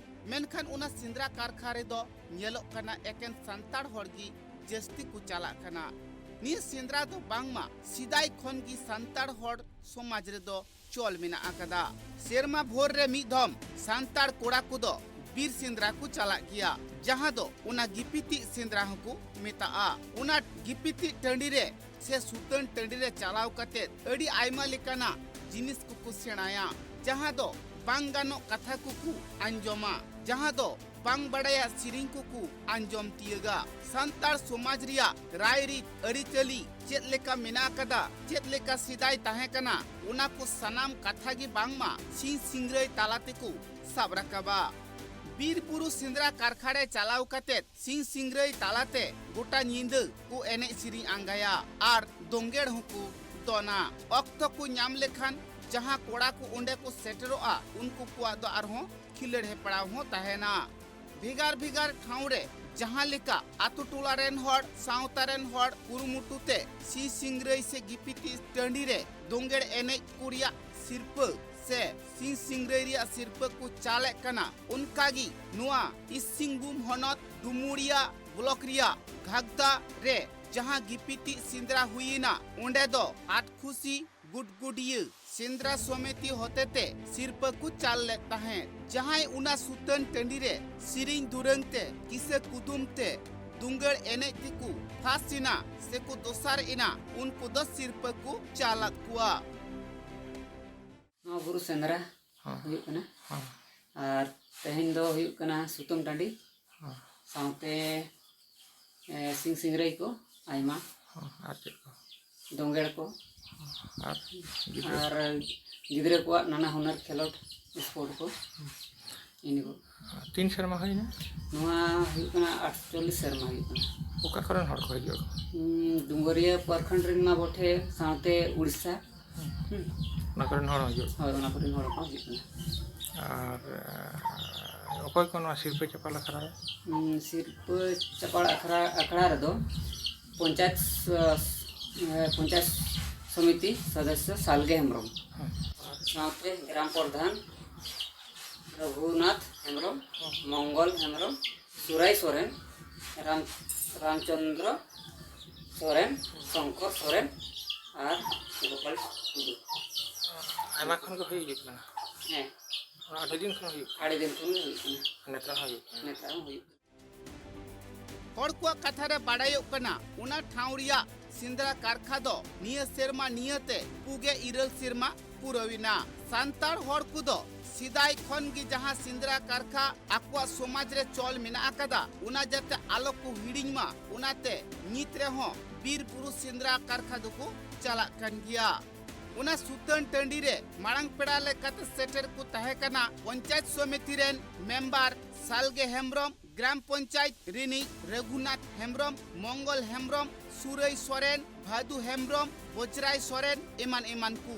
ᱢᱮᱱᱠᱷᱟᱱ ᱚᱱᱟ ᱥᱮᱸᱫᱽᱨᱟ ᱠᱟᱨᱠᱷᱟ ᱨᱮᱫᱚ ᱧᱮᱞᱚᱜ ᱠᱟᱱᱟ ᱮᱠᱮᱱ ᱥᱟᱱᱛᱟᱲ ᱦᱚᱲ ᱜᱮ ᱡᱟᱹᱥᱛᱤ ᱠᱚ ᱪᱟᱞᱟᱜ ᱠᱟᱱᱟ᱾ ᱱᱤᱭᱟᱹ ᱥᱮᱸᱫᱽᱨᱟ ᱫᱚ ᱵᱟᱝᱢᱟ ᱥᱮᱫᱟᱭ ᱠᱷᱚᱱ ᱜᱮ ᱥᱟᱱᱛᱟᱲ ᱦᱚᱲ ᱥᱚᱢᱟᱡᱽ ᱨᱮᱫᱚ ᱪᱚᱞ ᱢᱮᱱᱟᱜ ᱟᱠᱟᱫᱟ᱾ ᱥᱮᱨᱢᱟ ᱵᱷᱳᱨ ᱨᱮ ᱢᱤᱫ ᱫᱷᱚᱢ ᱥᱟᱱᱛᱟᱲ ᱠᱚᱲᱟ ᱠᱚᱫᱚ ᱵᱤᱨ ᱥᱮᱸᱫᱽᱨᱟ ᱠᱚ ᱪᱟᱞᱟᱜ ᱜᱮᱭᱟ, ᱡᱟᱦᱟᱸ ᱫᱚ ᱚᱱᱟ ᱜᱤᱯᱤᱛᱤᱡ ᱥᱮᱸᱫᱽᱨᱟ ᱦᱚᱸᱠᱚ ᱢᱮᱛᱟᱜᱼᱟ᱾ ᱚᱱᱟ ᱜᱤᱯᱤᱛᱤᱡ ᱴᱟᱺᱰᱤ ᱨᱮ ᱥᱮ ᱥᱩᱛᱟᱹᱱ ᱴᱟᱺᱰᱤ ᱨᱮ ᱪᱟᱞᱟᱣ ᱠᱟᱛᱮ ᱟᱹᱰᱤ ᱟᱭᱢᱟ ᱞᱮᱠᱟᱱᱟᱜ ᱡᱤᱱᱤᱥ ᱠᱚᱠᱚ ᱥᱮᱬᱟᱭᱟ, ᱡᱟᱦᱟᱸ ᱫᱚ ᱵᱟᱝ ᱜᱟᱱᱚᱜ ᱠᱟᱛᱷᱟ ᱠᱚᱠᱚ ᱟᱸᱡᱚᱢᱟ, ᱡᱟᱦᱟᱸ ᱫᱚ ᱵᱟᱝ ᱵᱟᱲᱟᱭᱟᱜ ᱥᱮᱨᱮᱧ ᱠᱚᱠᱚ ᱟᱸᱡᱚᱢ ᱛᱤᱭᱟᱹᱜᱟ᱾ ᱥᱟᱱᱛᱟᱲ ᱥᱚᱢᱟᱡᱽ ᱨᱮᱭᱟᱜ ᱨᱟᱭᱨᱤᱛ ᱟᱹᱨᱤᱪᱟᱹᱞᱤ ᱪᱮᱫ ᱞᱮᱠᱟ ᱢᱮᱱᱟᱜ ᱟᱠᱟᱫᱟ, ᱪᱮᱫ ᱞᱮᱠᱟ ᱥᱮᱫᱟᱭ ᱛᱟᱦᱮᱸ ᱠᱟᱱᱟ, ᱚᱱᱟ ᱠᱚ ᱥᱟᱱᱟᱢ ᱠᱟᱛᱷᱟ ᱜᱮ ᱵᱟᱝᱢᱟ ᱥᱤᱧ ᱥᱤᱝᱨᱟᱹᱭ ᱛᱟᱞᱟ ᱛᱮᱠᱚ ᱥᱟᱵ ᱨᱟᱠᱟᱵᱟ᱾ ᱵᱤᱨ ᱵᱩᱨᱩ ᱥᱮᱸᱫᱽᱨᱟ ᱠᱟᱨᱠᱷᱟ ᱨᱮ ᱪᱟᱞᱟᱣ ᱠᱟᱛᱮ ᱥᱤᱧ ᱥᱤᱝᱨᱟᱹᱭ ᱛᱟᱞᱟᱛᱮ ᱜᱚᱴᱟ ᱧᱤᱫᱟᱹ ᱠᱚ ᱮᱱᱮᱡ ᱥᱮᱨᱮᱧ ᱟᱸᱜᱟᱭᱟ ᱟᱨ ᱫᱚᱝᱜᱮᱲ ᱦᱚᱸᱠᱚ ᱫᱚᱱᱟ᱾ ᱚᱠᱛᱚ ᱠᱚ ᱧᱟᱢ ᱞᱮᱠᱷᱟᱱ ᱡᱟᱦᱟᱸ ᱠᱚᱲᱟ ᱠᱚ ᱚᱸᱰᱮ ᱠᱚ ᱥᱮᱴᱮᱨᱚᱜᱼᱟ, ᱩᱱᱠᱩ ᱠᱚᱣᱟᱜ ᱫᱚ ᱟᱨᱦᱚᱸ ᱠᱷᱤᱞᱟᱹᱲ ᱦᱮᱯᱲᱟᱣ ᱦᱚᱸ ᱛᱟᱦᱮᱱᱟ᱾ ᱵᱷᱮᱜᱟᱨ ᱵᱷᱮᱜᱟᱨ ᱴᱷᱟᱶ ᱨᱮ ᱡᱟᱦᱟᱸ ᱞᱮᱠᱟ ᱟᱛᱳ ᱴᱚᱞᱟ ᱨᱮᱱ ᱦᱚᱲ, ᱥᱟᱶᱛᱟ ᱨᱮᱱ ᱦᱚᱲ ᱠᱩᱨᱩᱢᱩᱴᱩ ᱛᱮ ᱥᱤᱧ ᱥᱤᱝᱨᱟᱹᱭ ᱥᱮ ᱜᱤᱯᱤᱛᱤ ᱴᱟᱺᱰᱤ ᱨᱮ ᱫᱚᱝᱜᱮᱲ ᱮᱱᱮᱡ ᱠᱚ ᱨᱮᱭᱟᱜ ᱥᱤᱨᱯᱟᱹ ᱥᱮ ᱥᱤᱧ ᱥᱤᱝᱨᱟᱹᱭ ᱨᱮᱭᱟᱜ ᱥᱤᱨᱯᱟᱹ ᱠᱚ ᱪᱟᱞᱮᱫ ᱠᱟᱱᱟ, ᱚᱱᱠᱟᱜᱮ ᱱᱚᱣᱟ ᱤᱥᱴ ᱥᱤᱝᱵᱷᱩᱢ ᱦᱚᱱᱚᱛ ᱰᱩᱢᱩᱨᱤᱭᱟ ᱵᱞᱚᱠ ᱨᱮᱭᱟᱜ ᱜᱷᱟᱜᱽᱫᱟ ᱨᱮ ᱡᱟᱦᱟᱸ ᱜᱤᱯᱤᱛᱤ ᱥᱮᱸᱫᱽᱨᱟ ᱦᱩᱭᱮᱱᱟ, ᱚᱸᱰᱮ ᱫᱚ ᱟᱴ ᱠᱷᱩᱥᱤ ᱜᱩᱰᱜᱩᱰᱤᱭᱟᱹ ᱥᱮᱸᱫᱽᱨᱟ ᱥᱚᱢᱤᱛᱤ ᱦᱚᱛᱮᱛᱮ ᱥᱤᱨᱯᱟᱹ ᱠᱚ ᱪᱟᱞ ᱞᱮᱫ ᱛᱟᱦᱮᱸᱫ᱾ ᱡᱟᱦᱟᱸᱭ ᱚᱱᱟ ᱥᱩᱛᱟᱹᱱ ᱴᱟᱺᱰᱤ ᱨᱮ ᱥᱮᱨᱮᱧ ᱫᱩᱨᱟᱹᱝ ᱛᱮ, ᱠᱤᱥᱟᱹ ᱠᱩᱫᱩᱢ ᱛᱮ, ᱫᱩᱝᱜᱟᱹᱲ ᱮᱱᱮᱡ ᱛᱮᱠᱚ ᱯᱷᱟᱥ ᱮᱱᱟ ᱥᱮᱠᱚ ᱫᱚᱥᱟᱨ ᱮᱱᱟ, ᱩᱱᱠᱩ ᱫᱚ ᱥᱤᱨᱯᱟᱹ ᱠᱚ ᱪᱟᱞ ᱟᱫ ᱠᱚᱣᱟ᱾ ᱱᱚᱣᱟ ᱵᱩᱨᱩ ᱥᱮᱸᱫᱽᱨᱟ ᱦᱮᱸ᱾ ᱦᱩᱭᱩᱜ ᱠᱟᱱᱟ᱾ ᱦᱮᱸ᱾ ᱟᱨ ᱛᱮᱦᱮᱧ ᱫᱚ ᱦᱩᱭᱩᱜ ᱠᱟᱱᱟ ᱥᱩᱛᱟᱹᱢ ᱴᱟᱺᱰᱤ᱾ ᱦᱮᱸ᱾ ᱥᱟᱶᱛᱮ, ᱮ, ᱥᱤᱝ ᱥᱤᱝᱨᱟᱹᱭ ᱠᱚ ᱟᱭᱢᱟ᱾ ᱦᱮᱸ, ᱟᱨ ᱪᱮᱫ ᱠᱚ? ᱫᱚᱝᱜᱮᱲ ᱠᱚ᱾ ᱦᱮᱸ, ᱟᱨ ᱜᱤᱫᱽᱨᱟᱹ? ᱟᱨ ᱜᱤᱫᱽᱨᱟᱹ ᱠᱚᱣᱟᱜ ᱱᱟᱱᱟ ᱦᱩᱱᱟᱹᱨ ᱠᱷᱮᱞᱳᱰ, ᱥᱯᱳᱨᱴ ᱠᱚ᱾ ᱦᱮᱸ᱾ ᱤᱱᱟᱹ ᱠᱚ᱾ ᱛᱤᱱ ᱥᱮᱨᱢᱟ ᱦᱩᱭᱱᱟ? ᱱᱚᱣᱟ ᱦᱩᱭᱩᱜ ᱠᱟᱱᱟ ᱟᱴᱪᱚᱞᱞᱤᱥ ᱥᱮᱨᱢᱟ ᱦᱩᱭᱩᱜ ᱠᱟᱱᱟ᱾ ᱚᱠᱟ ᱠᱚᱨᱮᱱ ᱦᱚᱲ ᱠᱚ ᱦᱤᱡᱩᱜ ᱟᱠᱚ? ᱩᱸ, ᱰᱩᱢᱜᱟᱹᱨᱤᱭᱟᱹ ᱯᱨᱚᱠᱷᱚᱸᱰ ᱨᱮᱱ ᱢᱟ ᱵᱚᱴᱷᱮ, ᱥᱟᱶᱛᱮ ᱩᱲᱤᱥᱥᱟ᱾ ᱦᱩᱸ᱾ ᱚᱱᱟ ᱠᱚᱨᱮᱱ ᱦᱚᱲ ᱦᱚᱸ ᱦᱤᱡᱩᱜ ᱟᱠᱚ? ᱦᱳᱭ, ᱚᱱᱟ ᱠᱚᱨᱮᱱ ᱦᱚᱲ ᱠᱚ ᱦᱤᱡᱩᱜ ᱠᱟᱱᱟ᱾ ᱟᱨ, ᱮ, ᱚᱠᱚᱭ ᱠᱚ ᱱᱚᱣᱟ ᱥᱤᱨᱯᱟᱹ ᱪᱟᱯᱟᱞ ᱟᱠᱷᱲᱟ ᱨᱮ? ᱩᱸ, ᱥᱤᱨᱯᱟᱹ ᱪᱟᱯᱟᱞ ᱟᱠᱷᱲᱟ, ᱟᱠᱷᱲᱟ ᱨᱮᱫᱚ ᱯᱚᱧᱪᱟᱭᱮᱛ ᱥᱚ-, ᱮ, ᱯᱚᱧᱪᱟᱭᱮᱛ ᱥᱚᱢᱤᱛᱤ ᱥᱚᱫᱚᱥᱥᱚ ᱥᱟᱞᱜᱮ ᱦᱮᱢᱵᱨᱚᱢ᱾ ᱦᱮᱸ᱾ ᱥᱟᱶᱛᱮ ᱜᱨᱟᱢ ᱯᱨᱚᱫᱷᱟᱱ ᱨᱚᱜᱷᱩᱱᱟᱛᱷ ᱦᱮᱢᱵᱨᱚᱢ, ᱦᱮᱸ᱾ ᱢᱚᱝᱜᱚᱞ ᱦᱮᱢᱵᱨᱚᱢ, ᱥᱩᱨᱟᱭ ᱥᱚᱨᱮᱱ, ᱨᱟᱢ-, ᱨᱟᱢᱪᱚᱸᱫᱽᱨᱚ ᱥᱚᱨᱮᱱ, ᱥᱚᱝᱠᱚᱨ ᱥᱚᱨᱮᱱ ᱟᱨ ᱜᱳᱯᱟᱞ ᱴᱩᱰᱩ᱾ ᱟᱭᱢᱟ ᱠᱷᱚᱱ ᱜᱮ ᱦᱩᱭ ᱦᱤᱡᱩᱜ ᱠᱟᱱᱟ᱾ ᱦᱮᱸ᱾ ᱟᱹᱰᱤ ᱫᱤᱱ ᱠᱷᱚᱱ ᱦᱩᱭᱩᱜ ᱠᱟᱱᱟ᱾ ᱟᱹᱰᱤ ᱫᱤᱱ ᱠᱷᱚᱱ ᱜᱮ ᱦᱩᱭᱩᱜ ᱠᱟᱱᱟ᱾ ᱱᱮᱛᱟᱨ ᱦᱚᱸ ᱦᱩᱭᱩᱜ ᱠᱟᱱᱟ᱾ ᱱᱮᱛᱟᱨ ᱦᱚᱸ ᱦᱩᱭᱩᱜ ᱠᱟᱱᱟ᱾ ᱦᱚᱲ ᱠᱚᱣᱟᱜ ᱠᱟᱛᱷᱟ ᱨᱮ ᱵᱟᱰᱟᱭᱚᱜ ᱠᱟᱱᱟ, ᱚᱱᱟ ᱴᱷᱟᱶ ᱨᱮᱭᱟᱜ ᱥᱮᱸᱫᱽᱨᱟ ᱠᱟᱨᱠᱷᱟ ᱫᱚ ᱱᱤᱭᱟᱹ ᱥᱮᱨᱢᱟ ᱱᱤᱭᱟᱹᱛᱮ ᱯᱩᱜᱮ ᱤᱨᱟᱹᱞ ᱥᱮᱨᱢᱟ ᱯᱩᱨᱟᱹᱣ ᱮᱱᱟ᱾ ᱥᱟᱱᱛᱟᱲ ᱦᱚᱲ ᱠᱚᱫᱚ ᱥᱮᱫᱟᱭ ᱠᱷᱚᱱ ᱜᱮ ᱡᱟᱦᱟᱸ ᱥᱮᱸᱫᱽᱨᱟ ᱠᱟᱨᱠᱷᱟ ᱟᱠᱚᱣᱟᱜ ᱥᱚᱢᱟᱡᱽ ᱨᱮ ᱪᱚᱞ ᱢᱮᱱᱟᱜ ᱟᱠᱟᱫᱟ, ᱚᱱᱟ ᱡᱟᱛᱮ ᱟᱞᱚ ᱠᱚ ᱦᱤᱲᱤᱧ ᱢᱟ, ᱚᱱᱟᱛᱮ ᱱᱤᱛ ᱨᱮᱦᱚᱸ ᱵᱤᱨ ᱵᱩᱨᱩ ᱥᱮᱸᱫᱽᱨᱟ ᱠᱟᱨᱠᱷᱟ ᱫᱚᱠᱚ ᱪᱟᱞᱟᱜ ᱠᱟᱱ ᱜᱮᱭᱟ᱾ ᱚᱱᱟ ᱥᱩᱛᱟᱹᱱ ᱴᱟᱺᱰᱤ ᱨᱮ ᱢᱟᱲᱟᱝ ᱯᱮᱲᱟ ᱞᱮᱠᱟᱛᱮ ᱥᱮᱴᱮᱨ ᱠᱚ ᱛᱟᱦᱮᱸ ᱠᱟᱱᱟ ᱯᱚᱧᱪᱟᱭᱮᱛ ᱥᱚᱢᱤᱛᱤ ᱨᱮᱱ ᱢᱮᱢᱵᱟᱨ ᱥᱟᱞᱜᱮ ᱦᱮᱢᱵᱨᱚᱢ, ᱜᱨᱟᱢ ᱯᱚᱧᱪᱟᱭᱮᱛ ᱨᱤᱱᱤᱡ ᱨᱚᱜᱷᱩᱱᱟᱛᱷ ᱦᱮᱢᱵᱨᱚᱢ, ᱢᱚᱝᱜᱚᱞ ᱦᱮᱢᱵᱨᱚᱢ, ᱥᱩᱨᱟᱹᱭ ᱥᱚᱨᱮᱱ, ᱵᱷᱟᱫᱩ ᱦᱮᱢᱵᱨᱚᱢ, ᱵᱚᱡᱽᱨᱟᱭ ᱥᱚᱨᱮᱱ, ᱮᱢᱟᱱ ᱮᱢᱟᱱ ᱠᱚ᱾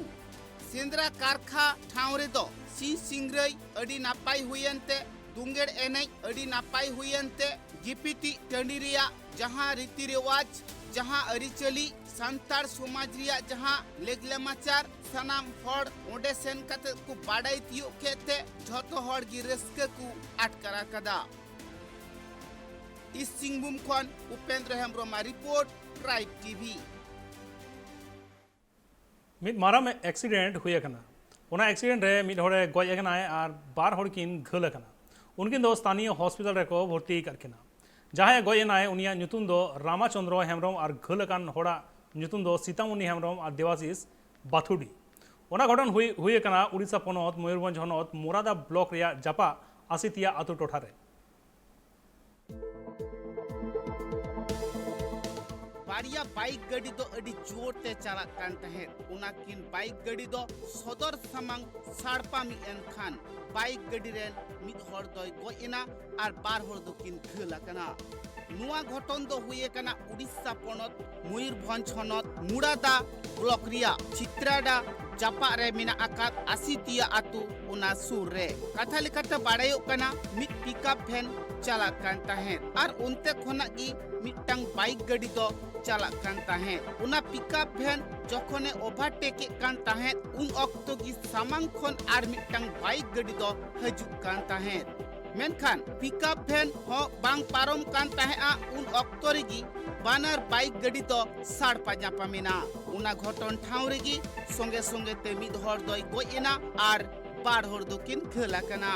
ᱥᱮᱸᱫᱽᱨᱟ ᱠᱟᱨᱠᱷᱟ ᱴᱷᱟᱶ ᱨᱮᱫᱚ ᱥᱤᱧ ᱥᱤᱝᱨᱟᱹᱭ ᱟᱹᱰᱤ ᱱᱟᱯᱟᱭ ᱦᱩᱭᱮᱱ ᱛᱮ, ᱫᱩᱝᱜᱮᱲ ᱮᱱᱮᱡ ᱟᱹᱰᱤ ᱱᱟᱯᱟᱭ ᱦᱩᱭᱮᱱ ᱛᱮ, ᱜᱤᱯᱤᱛᱤᱡ ᱴᱟᱺᱰᱤ ᱨᱮᱭᱟᱜ ᱡᱟᱦᱟᱸ ᱨᱤᱛᱤ ᱨᱮᱣᱟᱡᱽ, ᱡᱟᱦᱟᱸ ᱟᱹᱨᱤᱪᱟᱹᱞᱤ, ᱥᱟᱱᱛᱟᱲ ᱥᱚᱢᱟᱡᱽ ᱨᱮᱭᱟᱜ ᱡᱟᱦᱟᱸ ᱞᱮᱜ ᱞᱟᱢᱟᱪᱟᱨ, ᱥᱟᱱᱟᱢ ᱦᱚᱲ ᱚᱸᱰᱮ ᱥᱮᱱ ᱠᱟᱛᱮ ᱠᱚ ᱵᱟᱰᱟᱭ ᱛᱤᱭᱳᱜ ᱠᱮᱫ ᱛᱮ ᱡᱷᱚᱛᱚ ᱦᱚᱲ ᱜᱮ ᱨᱟᱹᱥᱠᱟᱹ ᱠᱚ ᱟᱴᱠᱟᱨ ᱟᱠᱟᱫᱟ᱾ ᱤᱥᱴ ᱥᱤᱝᱵᱷᱩᱢ ᱠᱷᱚᱱ ᱩᱯᱮᱱᱫᱨᱚ ᱦᱮᱢᱵᱨᱚᱢᱟᱜ ᱨᱤᱯᱳᱨᱴ, ᱴᱨᱟᱭᱤᱵᱽ ᱴᱤᱵᱷᱤ᱾ ᱢᱤᱫ ᱢᱟᱨᱟᱝ ᱮᱠᱥᱤᱰᱮᱱᱴ ᱦᱩᱭ ᱟᱠᱟᱱᱟ᱾ ᱚᱱᱟ ᱮᱠᱥᱤᱰᱮᱱᱴ ᱨᱮ ᱢᱤᱫ ᱦᱚᱲᱮ ᱜᱚᱡ ᱟᱠᱟᱱᱟᱭ ᱟᱨ ᱵᱟᱨ ᱦᱚᱲ ᱠᱤᱱ ᱜᱷᱟᱹᱞ ᱟᱠᱟᱱᱟ᱾ ᱩᱱᱠᱤᱱ ᱫᱚ ᱥᱛᱷᱟᱱᱤᱭᱚ ᱦᱚᱥᱯᱤᱴᱟᱞ ᱨᱮᱠᱚ ᱵᱷᱚᱨᱛᱤ ᱟᱠᱟᱫ ᱠᱤᱱᱟ᱾ ᱡᱟᱦᱟᱸᱭᱮ ᱜᱚᱡ ᱮᱱᱟᱭ, ᱩᱱᱤᱭᱟᱜ ᱧᱩᱛᱩᱢ ᱫᱚ ᱨᱟᱢᱟᱪᱚᱸᱫᱽᱨᱚ ᱦᱮᱢᱵᱽᱨᱚᱢ ᱟᱨ ᱜᱷᱟᱹᱞ ᱟᱠᱟᱱ ᱦᱚᱲᱟᱜ ᱧᱩᱛᱩᱢ ᱫᱚ ᱥᱤᱛᱟᱢᱚᱱᱤ ᱦᱮᱢᱵᱽᱨᱚᱢ ᱟᱨ ᱫᱮᱵᱟᱥᱤᱥ ᱵᱟᱛᱷᱩᱰᱤ᱾ ᱚᱱᱟ ᱜᱷᱚᱴᱚᱱ ᱦᱩᱭ, ᱦᱩᱭ ᱟᱠᱟᱱᱟ ᱩᱲᱤᱥᱥᱟ ᱯᱚᱱᱚᱛ ᱢᱚᱭᱩᱨᱵᱷᱚᱸᱡᱽ ᱦᱚᱱᱚᱛ ᱢᱩᱨᱟᱫᱟ ᱵᱞᱚᱠ ᱨᱮᱭᱟᱜ ᱡᱟᱯᱟᱜ ᱟᱥᱤᱛᱤᱭᱟ ᱟᱛᱳ ᱴᱚᱴᱷᱟ ᱨᱮ᱾ ᱵᱟᱨᱭᱟ ᱵᱟᱭᱤᱠ ᱜᱟᱹᱰᱤ ᱫᱚ ᱟᱹᱰᱤ ᱡᱳᱨ ᱛᱮ ᱪᱟᱞᱟᱜ ᱠᱟᱱ ᱛᱟᱦᱮᱸᱫ᱾ ᱚᱱᱟ ᱠᱤᱱ ᱵᱟᱭᱤᱠ ᱜᱟᱹᱰᱤ ᱫᱚ ᱥᱚᱫᱚᱨ ᱥᱟᱢᱟᱝ ᱥᱟᱲᱯᱟ ᱢᱤᱫ ᱮᱱ ᱠᱷᱟᱱ ᱵᱟᱭᱤᱠ ᱜᱟᱹᱰᱤ ᱨᱮᱱ ᱢᱤᱫ ᱦᱚᱲ ᱫᱚᱭ ᱜᱚᱡ ᱮᱱᱟ ᱟᱨ ᱵᱟᱨ ᱦᱚᱲ ᱫᱚᱠᱤᱱ ᱜᱷᱟᱹᱞ ᱟᱠᱟᱱᱟ᱾ ᱱᱚᱣᱟ ᱜᱷᱚᱴᱚᱱ ᱫᱚ ᱦᱩᱭ ᱟᱠᱟᱱᱟ ᱩᱲᱤᱥᱥᱟ ᱯᱚᱱᱚᱛ ᱢᱚᱭᱩᱨᱵᱷᱚᱸᱡᱽ ᱦᱚᱱᱚᱛ ᱢᱩᱲᱟᱫᱟ ᱵᱞᱚᱠ ᱨᱮᱭᱟᱜ ᱪᱤᱛᱨᱟᱰᱟ ᱡᱟᱯᱟᱜ ᱨᱮ ᱢᱮᱱᱟᱜ ᱟᱠᱟᱫ ᱟᱥᱤᱛᱤᱭᱟ ᱟᱛᱳ, ᱚᱱᱟ ᱥᱩᱨ ᱨᱮ᱾ ᱠᱟᱛᱷᱟ ᱞᱮᱠᱟᱛᱮ ᱵᱟᱲᱟᱭᱚᱜ ᱠᱟᱱᱟ, ᱢᱤᱫ ᱯᱤᱠᱟᱯ ᱵᱷᱮᱱ ᱪᱟᱞᱟᱜ ᱠᱟᱱ ᱛᱟᱦᱮᱸᱫ ᱟᱨ ᱚᱱᱛᱮ ᱠᱷᱚᱱᱟᱜ ᱜᱮ ᱢᱤᱫᱴᱟᱝ ᱵᱟᱭᱤᱠ ᱜᱟᱹᱰᱤ ᱫᱚ ᱪᱟᱞᱟᱜ ᱠᱟᱱ ᱛᱟᱦᱮᱸᱫ᱾ ᱚᱱᱟ ᱯᱤᱠᱟᱯ ᱵᱷᱮᱱ ᱡᱚᱠᱷᱚᱱᱮ ᱳᱵᱷᱟᱨᱴᱮᱠ ᱮᱫ ᱠᱟᱱ ᱛᱟᱦᱮᱸᱫ, ᱩᱱ ᱚᱠᱛᱚ ᱜᱮ ᱥᱟᱢᱟᱝ ᱠᱷᱚᱱ ᱟᱨ ᱢᱤᱫᱴᱟᱝ ᱵᱟᱭᱤᱠ ᱜᱟᱹᱰᱤ ᱫᱚ ᱦᱤᱡᱩᱜ ᱠᱟᱱ ᱛᱟᱦᱮᱸᱫ᱾ ᱢᱮᱱᱠᱷᱟᱱ ᱯᱤᱠᱟᱯ ᱵᱷᱮᱱ ᱦᱚᱸ ᱵᱟᱝ ᱯᱟᱨᱚᱢ ᱠᱟᱱ ᱛᱟᱦᱮᱸᱫᱼᱟ᱾ ᱩᱱ ᱚᱠᱛᱚ ᱨᱮᱜᱮ ᱵᱟᱱᱟᱨ ᱵᱟᱭᱤᱠ ᱜᱟᱹᱰᱤ ᱫᱚ ᱥᱟᱲᱯᱟ ᱧᱟᱯᱟᱢ ᱮᱱᱟ᱾ ᱚᱱᱟ ᱜᱷᱚᱴᱚᱱ ᱴᱷᱟᱶ ᱨᱮᱜᱮ ᱥᱚᱸᱜᱮ ᱥᱚᱸᱜᱮ ᱛᱮ ᱢᱤᱫ ᱦᱚᱲ ᱫᱚᱭ ᱜᱚᱡ ᱮᱱᱟ ᱟᱨ ᱵᱟᱨ ᱦᱚᱲ ᱫᱚᱠᱤᱱ ᱜᱷᱟᱹᱞ ᱟᱠᱟᱱᱟ᱾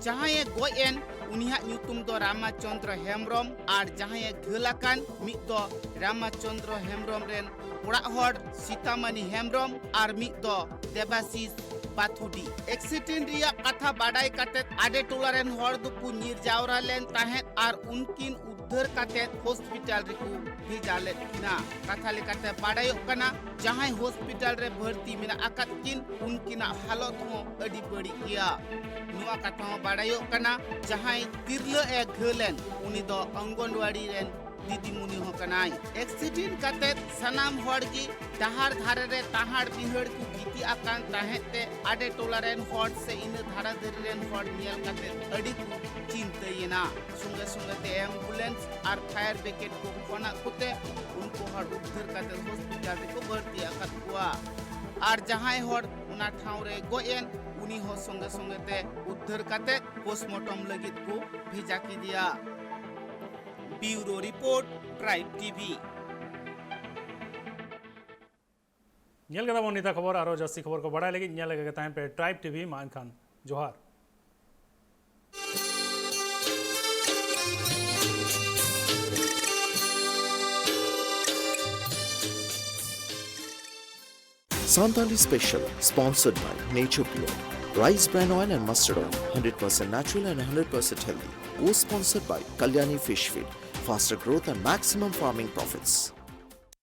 ᱡᱟᱦᱟᱸᱭᱮ ᱜᱚᱡ ᱮᱱ, ᱩᱱᱤᱭᱟᱜ ᱧᱩᱛᱩᱢ ᱫᱚ ᱨᱟᱢᱟᱪᱚᱸᱫᱽᱨᱚ ᱦᱮᱢᱵᱽᱨᱚᱢ ᱟᱨ ᱡᱟᱦᱟᱸᱭᱮ ᱜᱷᱟᱹᱞ ᱟᱠᱟᱱ, ᱢᱤᱫ ᱫᱚ ᱨᱟᱢᱟᱪᱚᱸᱫᱽᱨᱚ ᱦᱮᱢᱵᱽᱨᱚᱢ ᱨᱮᱱ ᱚᱲᱟᱜ ᱦᱚᱲ ᱥᱤᱛᱟᱢᱟᱱᱤ ᱦᱮᱢᱵᱽᱨᱚᱢ ᱟᱨ ᱢᱤᱫ ᱫᱚ ᱫᱮᱵᱟᱥᱤᱥ ᱵᱟᱛᱷᱩᱰᱤ᱾ ᱮᱠᱥᱤᱰᱮᱱᱴ ᱨᱮᱭᱟᱜ ᱠᱟᱛᱷᱟ ᱵᱟᱰᱟᱭ ᱠᱟᱛᱮ ᱟᱰᱮ ᱴᱚᱞᱟ ᱨᱮᱱ ᱦᱚᱲ ᱫᱚᱠᱚ ᱧᱤᱨ ᱡᱟᱣᱨᱟ ᱞᱮᱱ ᱛᱟᱦᱮᱸᱫ ᱟᱨ ᱩᱱᱠᱤᱱ ᱩᱫᱽᱫᱷᱟᱹᱨ ᱠᱟᱛᱮ ᱦᱚᱥᱯᱤᱴᱟᱞ ᱨᱮᱠᱚ ᱵᱷᱮᱡᱟ ᱞᱮᱫ ᱠᱤᱱᱟ᱾ ᱠᱟᱛᱷᱟ ᱞᱮᱠᱟᱛᱮ ᱵᱟᱰᱟᱭᱚᱜ ᱠᱟᱱᱟ, ᱡᱟᱦᱟᱸᱭ ᱦᱚᱥᱯᱤᱴᱟᱞ ᱨᱮ ᱵᱷᱚᱨᱛᱤ ᱢᱮᱱᱟᱜ ᱟᱠᱟᱫ ᱠᱤᱱ, ᱩᱱᱠᱤᱱᱟᱜ ᱦᱟᱞᱚᱛ ᱦᱚᱸ ᱟᱹᱰᱤ ᱵᱟᱹᱲᱤᱡ ᱜᱮᱭᱟ᱾ ᱱᱚᱣᱟ ᱠᱟᱛᱷᱟ ᱦᱚᱸ ᱵᱟᱰᱟᱭᱚᱜ ᱠᱟᱱᱟ, ᱡᱟᱦᱟᱸᱭ ᱛᱤᱨᱞᱟᱹ ᱮ ᱜᱷᱟᱹᱞ ᱮᱱ, ᱩᱱᱤ ᱫᱚ ᱚᱝᱜᱚᱱᱣᱟᱲᱤ ᱨᱮᱱ ᱫᱤᱫᱤᱢᱩᱱᱤ ᱦᱚᱸ ᱠᱟᱱᱟᱭ᱾ ᱮᱠᱥᱤᱰᱮᱱᱴ ᱠᱟᱛᱮ ᱥᱟᱱᱟᱢ ᱦᱚᱲ ᱜᱮ ᱰᱟᱦᱟᱨ ᱫᱷᱟᱨᱮ ᱨᱮ ᱛᱟᱦᱟᱲ ᱵᱤᱦᱟᱹᱲ ᱠᱚ ᱜᱤᱛᱤᱡ ᱟᱠᱟᱱ ᱛᱟᱦᱮᱸᱫ ᱛᱮ ᱟᱰᱮ ᱴᱚᱞᱟ ᱨᱮᱱ ᱦᱚᱲ ᱥᱮ ᱤᱱᱟᱹ ᱫᱷᱟᱨᱟ ᱫᱷᱟᱨᱮ ᱨᱮᱱ ᱦᱚᱲ ᱧᱮᱞ ᱠᱟᱛᱮ ᱟᱹᱰᱤ ᱠᱚ ᱪᱤᱱᱛᱟᱹᱭᱮᱱᱟ᱾ ᱥᱚᱸᱜᱮ ᱥᱚᱸᱜᱮ ᱛᱮ ᱮᱢᱵᱩᱞᱮᱱᱥ ᱟᱨ ᱯᱷᱟᱭᱟᱨ ᱵᱨᱤᱜᱮᱰ ᱠᱚ ᱯᱷᱳᱱᱟᱫ ᱠᱚᱛᱮ ᱩᱱᱠᱩ ᱦᱚᱲ ᱩᱫᱽᱫᱷᱟᱹᱨ ᱠᱟᱛᱮ ᱦᱚᱥᱯᱤᱴᱟᱞ ᱨᱮᱠᱚ ᱵᱷᱚᱨᱛᱤ ᱟᱠᱟᱫ ᱠᱚᱣᱟ᱾ ᱟᱨ ᱡᱟᱦᱟᱸᱭ ᱦᱚᱲ ᱚᱱᱟ ᱴᱷᱟᱶ ᱨᱮ ᱜᱚᱡ ᱮᱱ, ᱩᱱᱤ ᱦᱚᱸ ᱥᱚᱸᱜᱮ ᱥᱚᱸᱜᱮ ᱛᱮ ᱩᱫᱽᱫᱷᱟᱹᱨ ᱠᱟᱛᱮ ᱯᱳᱥᱴᱢᱚᱨᱴᱚᱢ ᱞᱟᱹᱜᱤᱫ ᱠᱚ ᱵᱷᱮᱡᱟ ᱠᱮᱫᱮᱭᱟ᱾ ᱵᱤᱭᱩᱨᱳ ᱨᱤᱯᱳᱨᱴ, ᱴᱨᱟᱭᱤᱵ ᱴᱤᱵᱷᱤ᱾ ᱧᱮᱞ ᱠᱮᱫᱟ ᱵᱚᱱ ᱱᱤᱛᱟᱜ ᱠᱷᱚᱵᱚᱨ᱾ ᱟᱨᱚ ᱡᱟᱹᱥᱛᱤ ᱠᱷᱚᱵᱚᱨ ᱠᱚ ᱵᱟᱲᱟᱭ ᱞᱟᱹᱜᱤᱫ ᱧᱮᱞ ᱞᱮᱜᱮ ᱛᱟᱦᱮᱱ ᱯᱮ Tribe TV᱾ ᱢᱟ ᱮᱱᱠᱷᱟᱱ ᱡᱚᱦᱟᱨ᱾ Santali Special, sponsored by Nature Pure, Rice Bran Oil and Mustard Oil, hundred percent natural and hundred percent healthy. Co-sponsored by Kalyani Fish Feed, faster growth and maximum farming profits.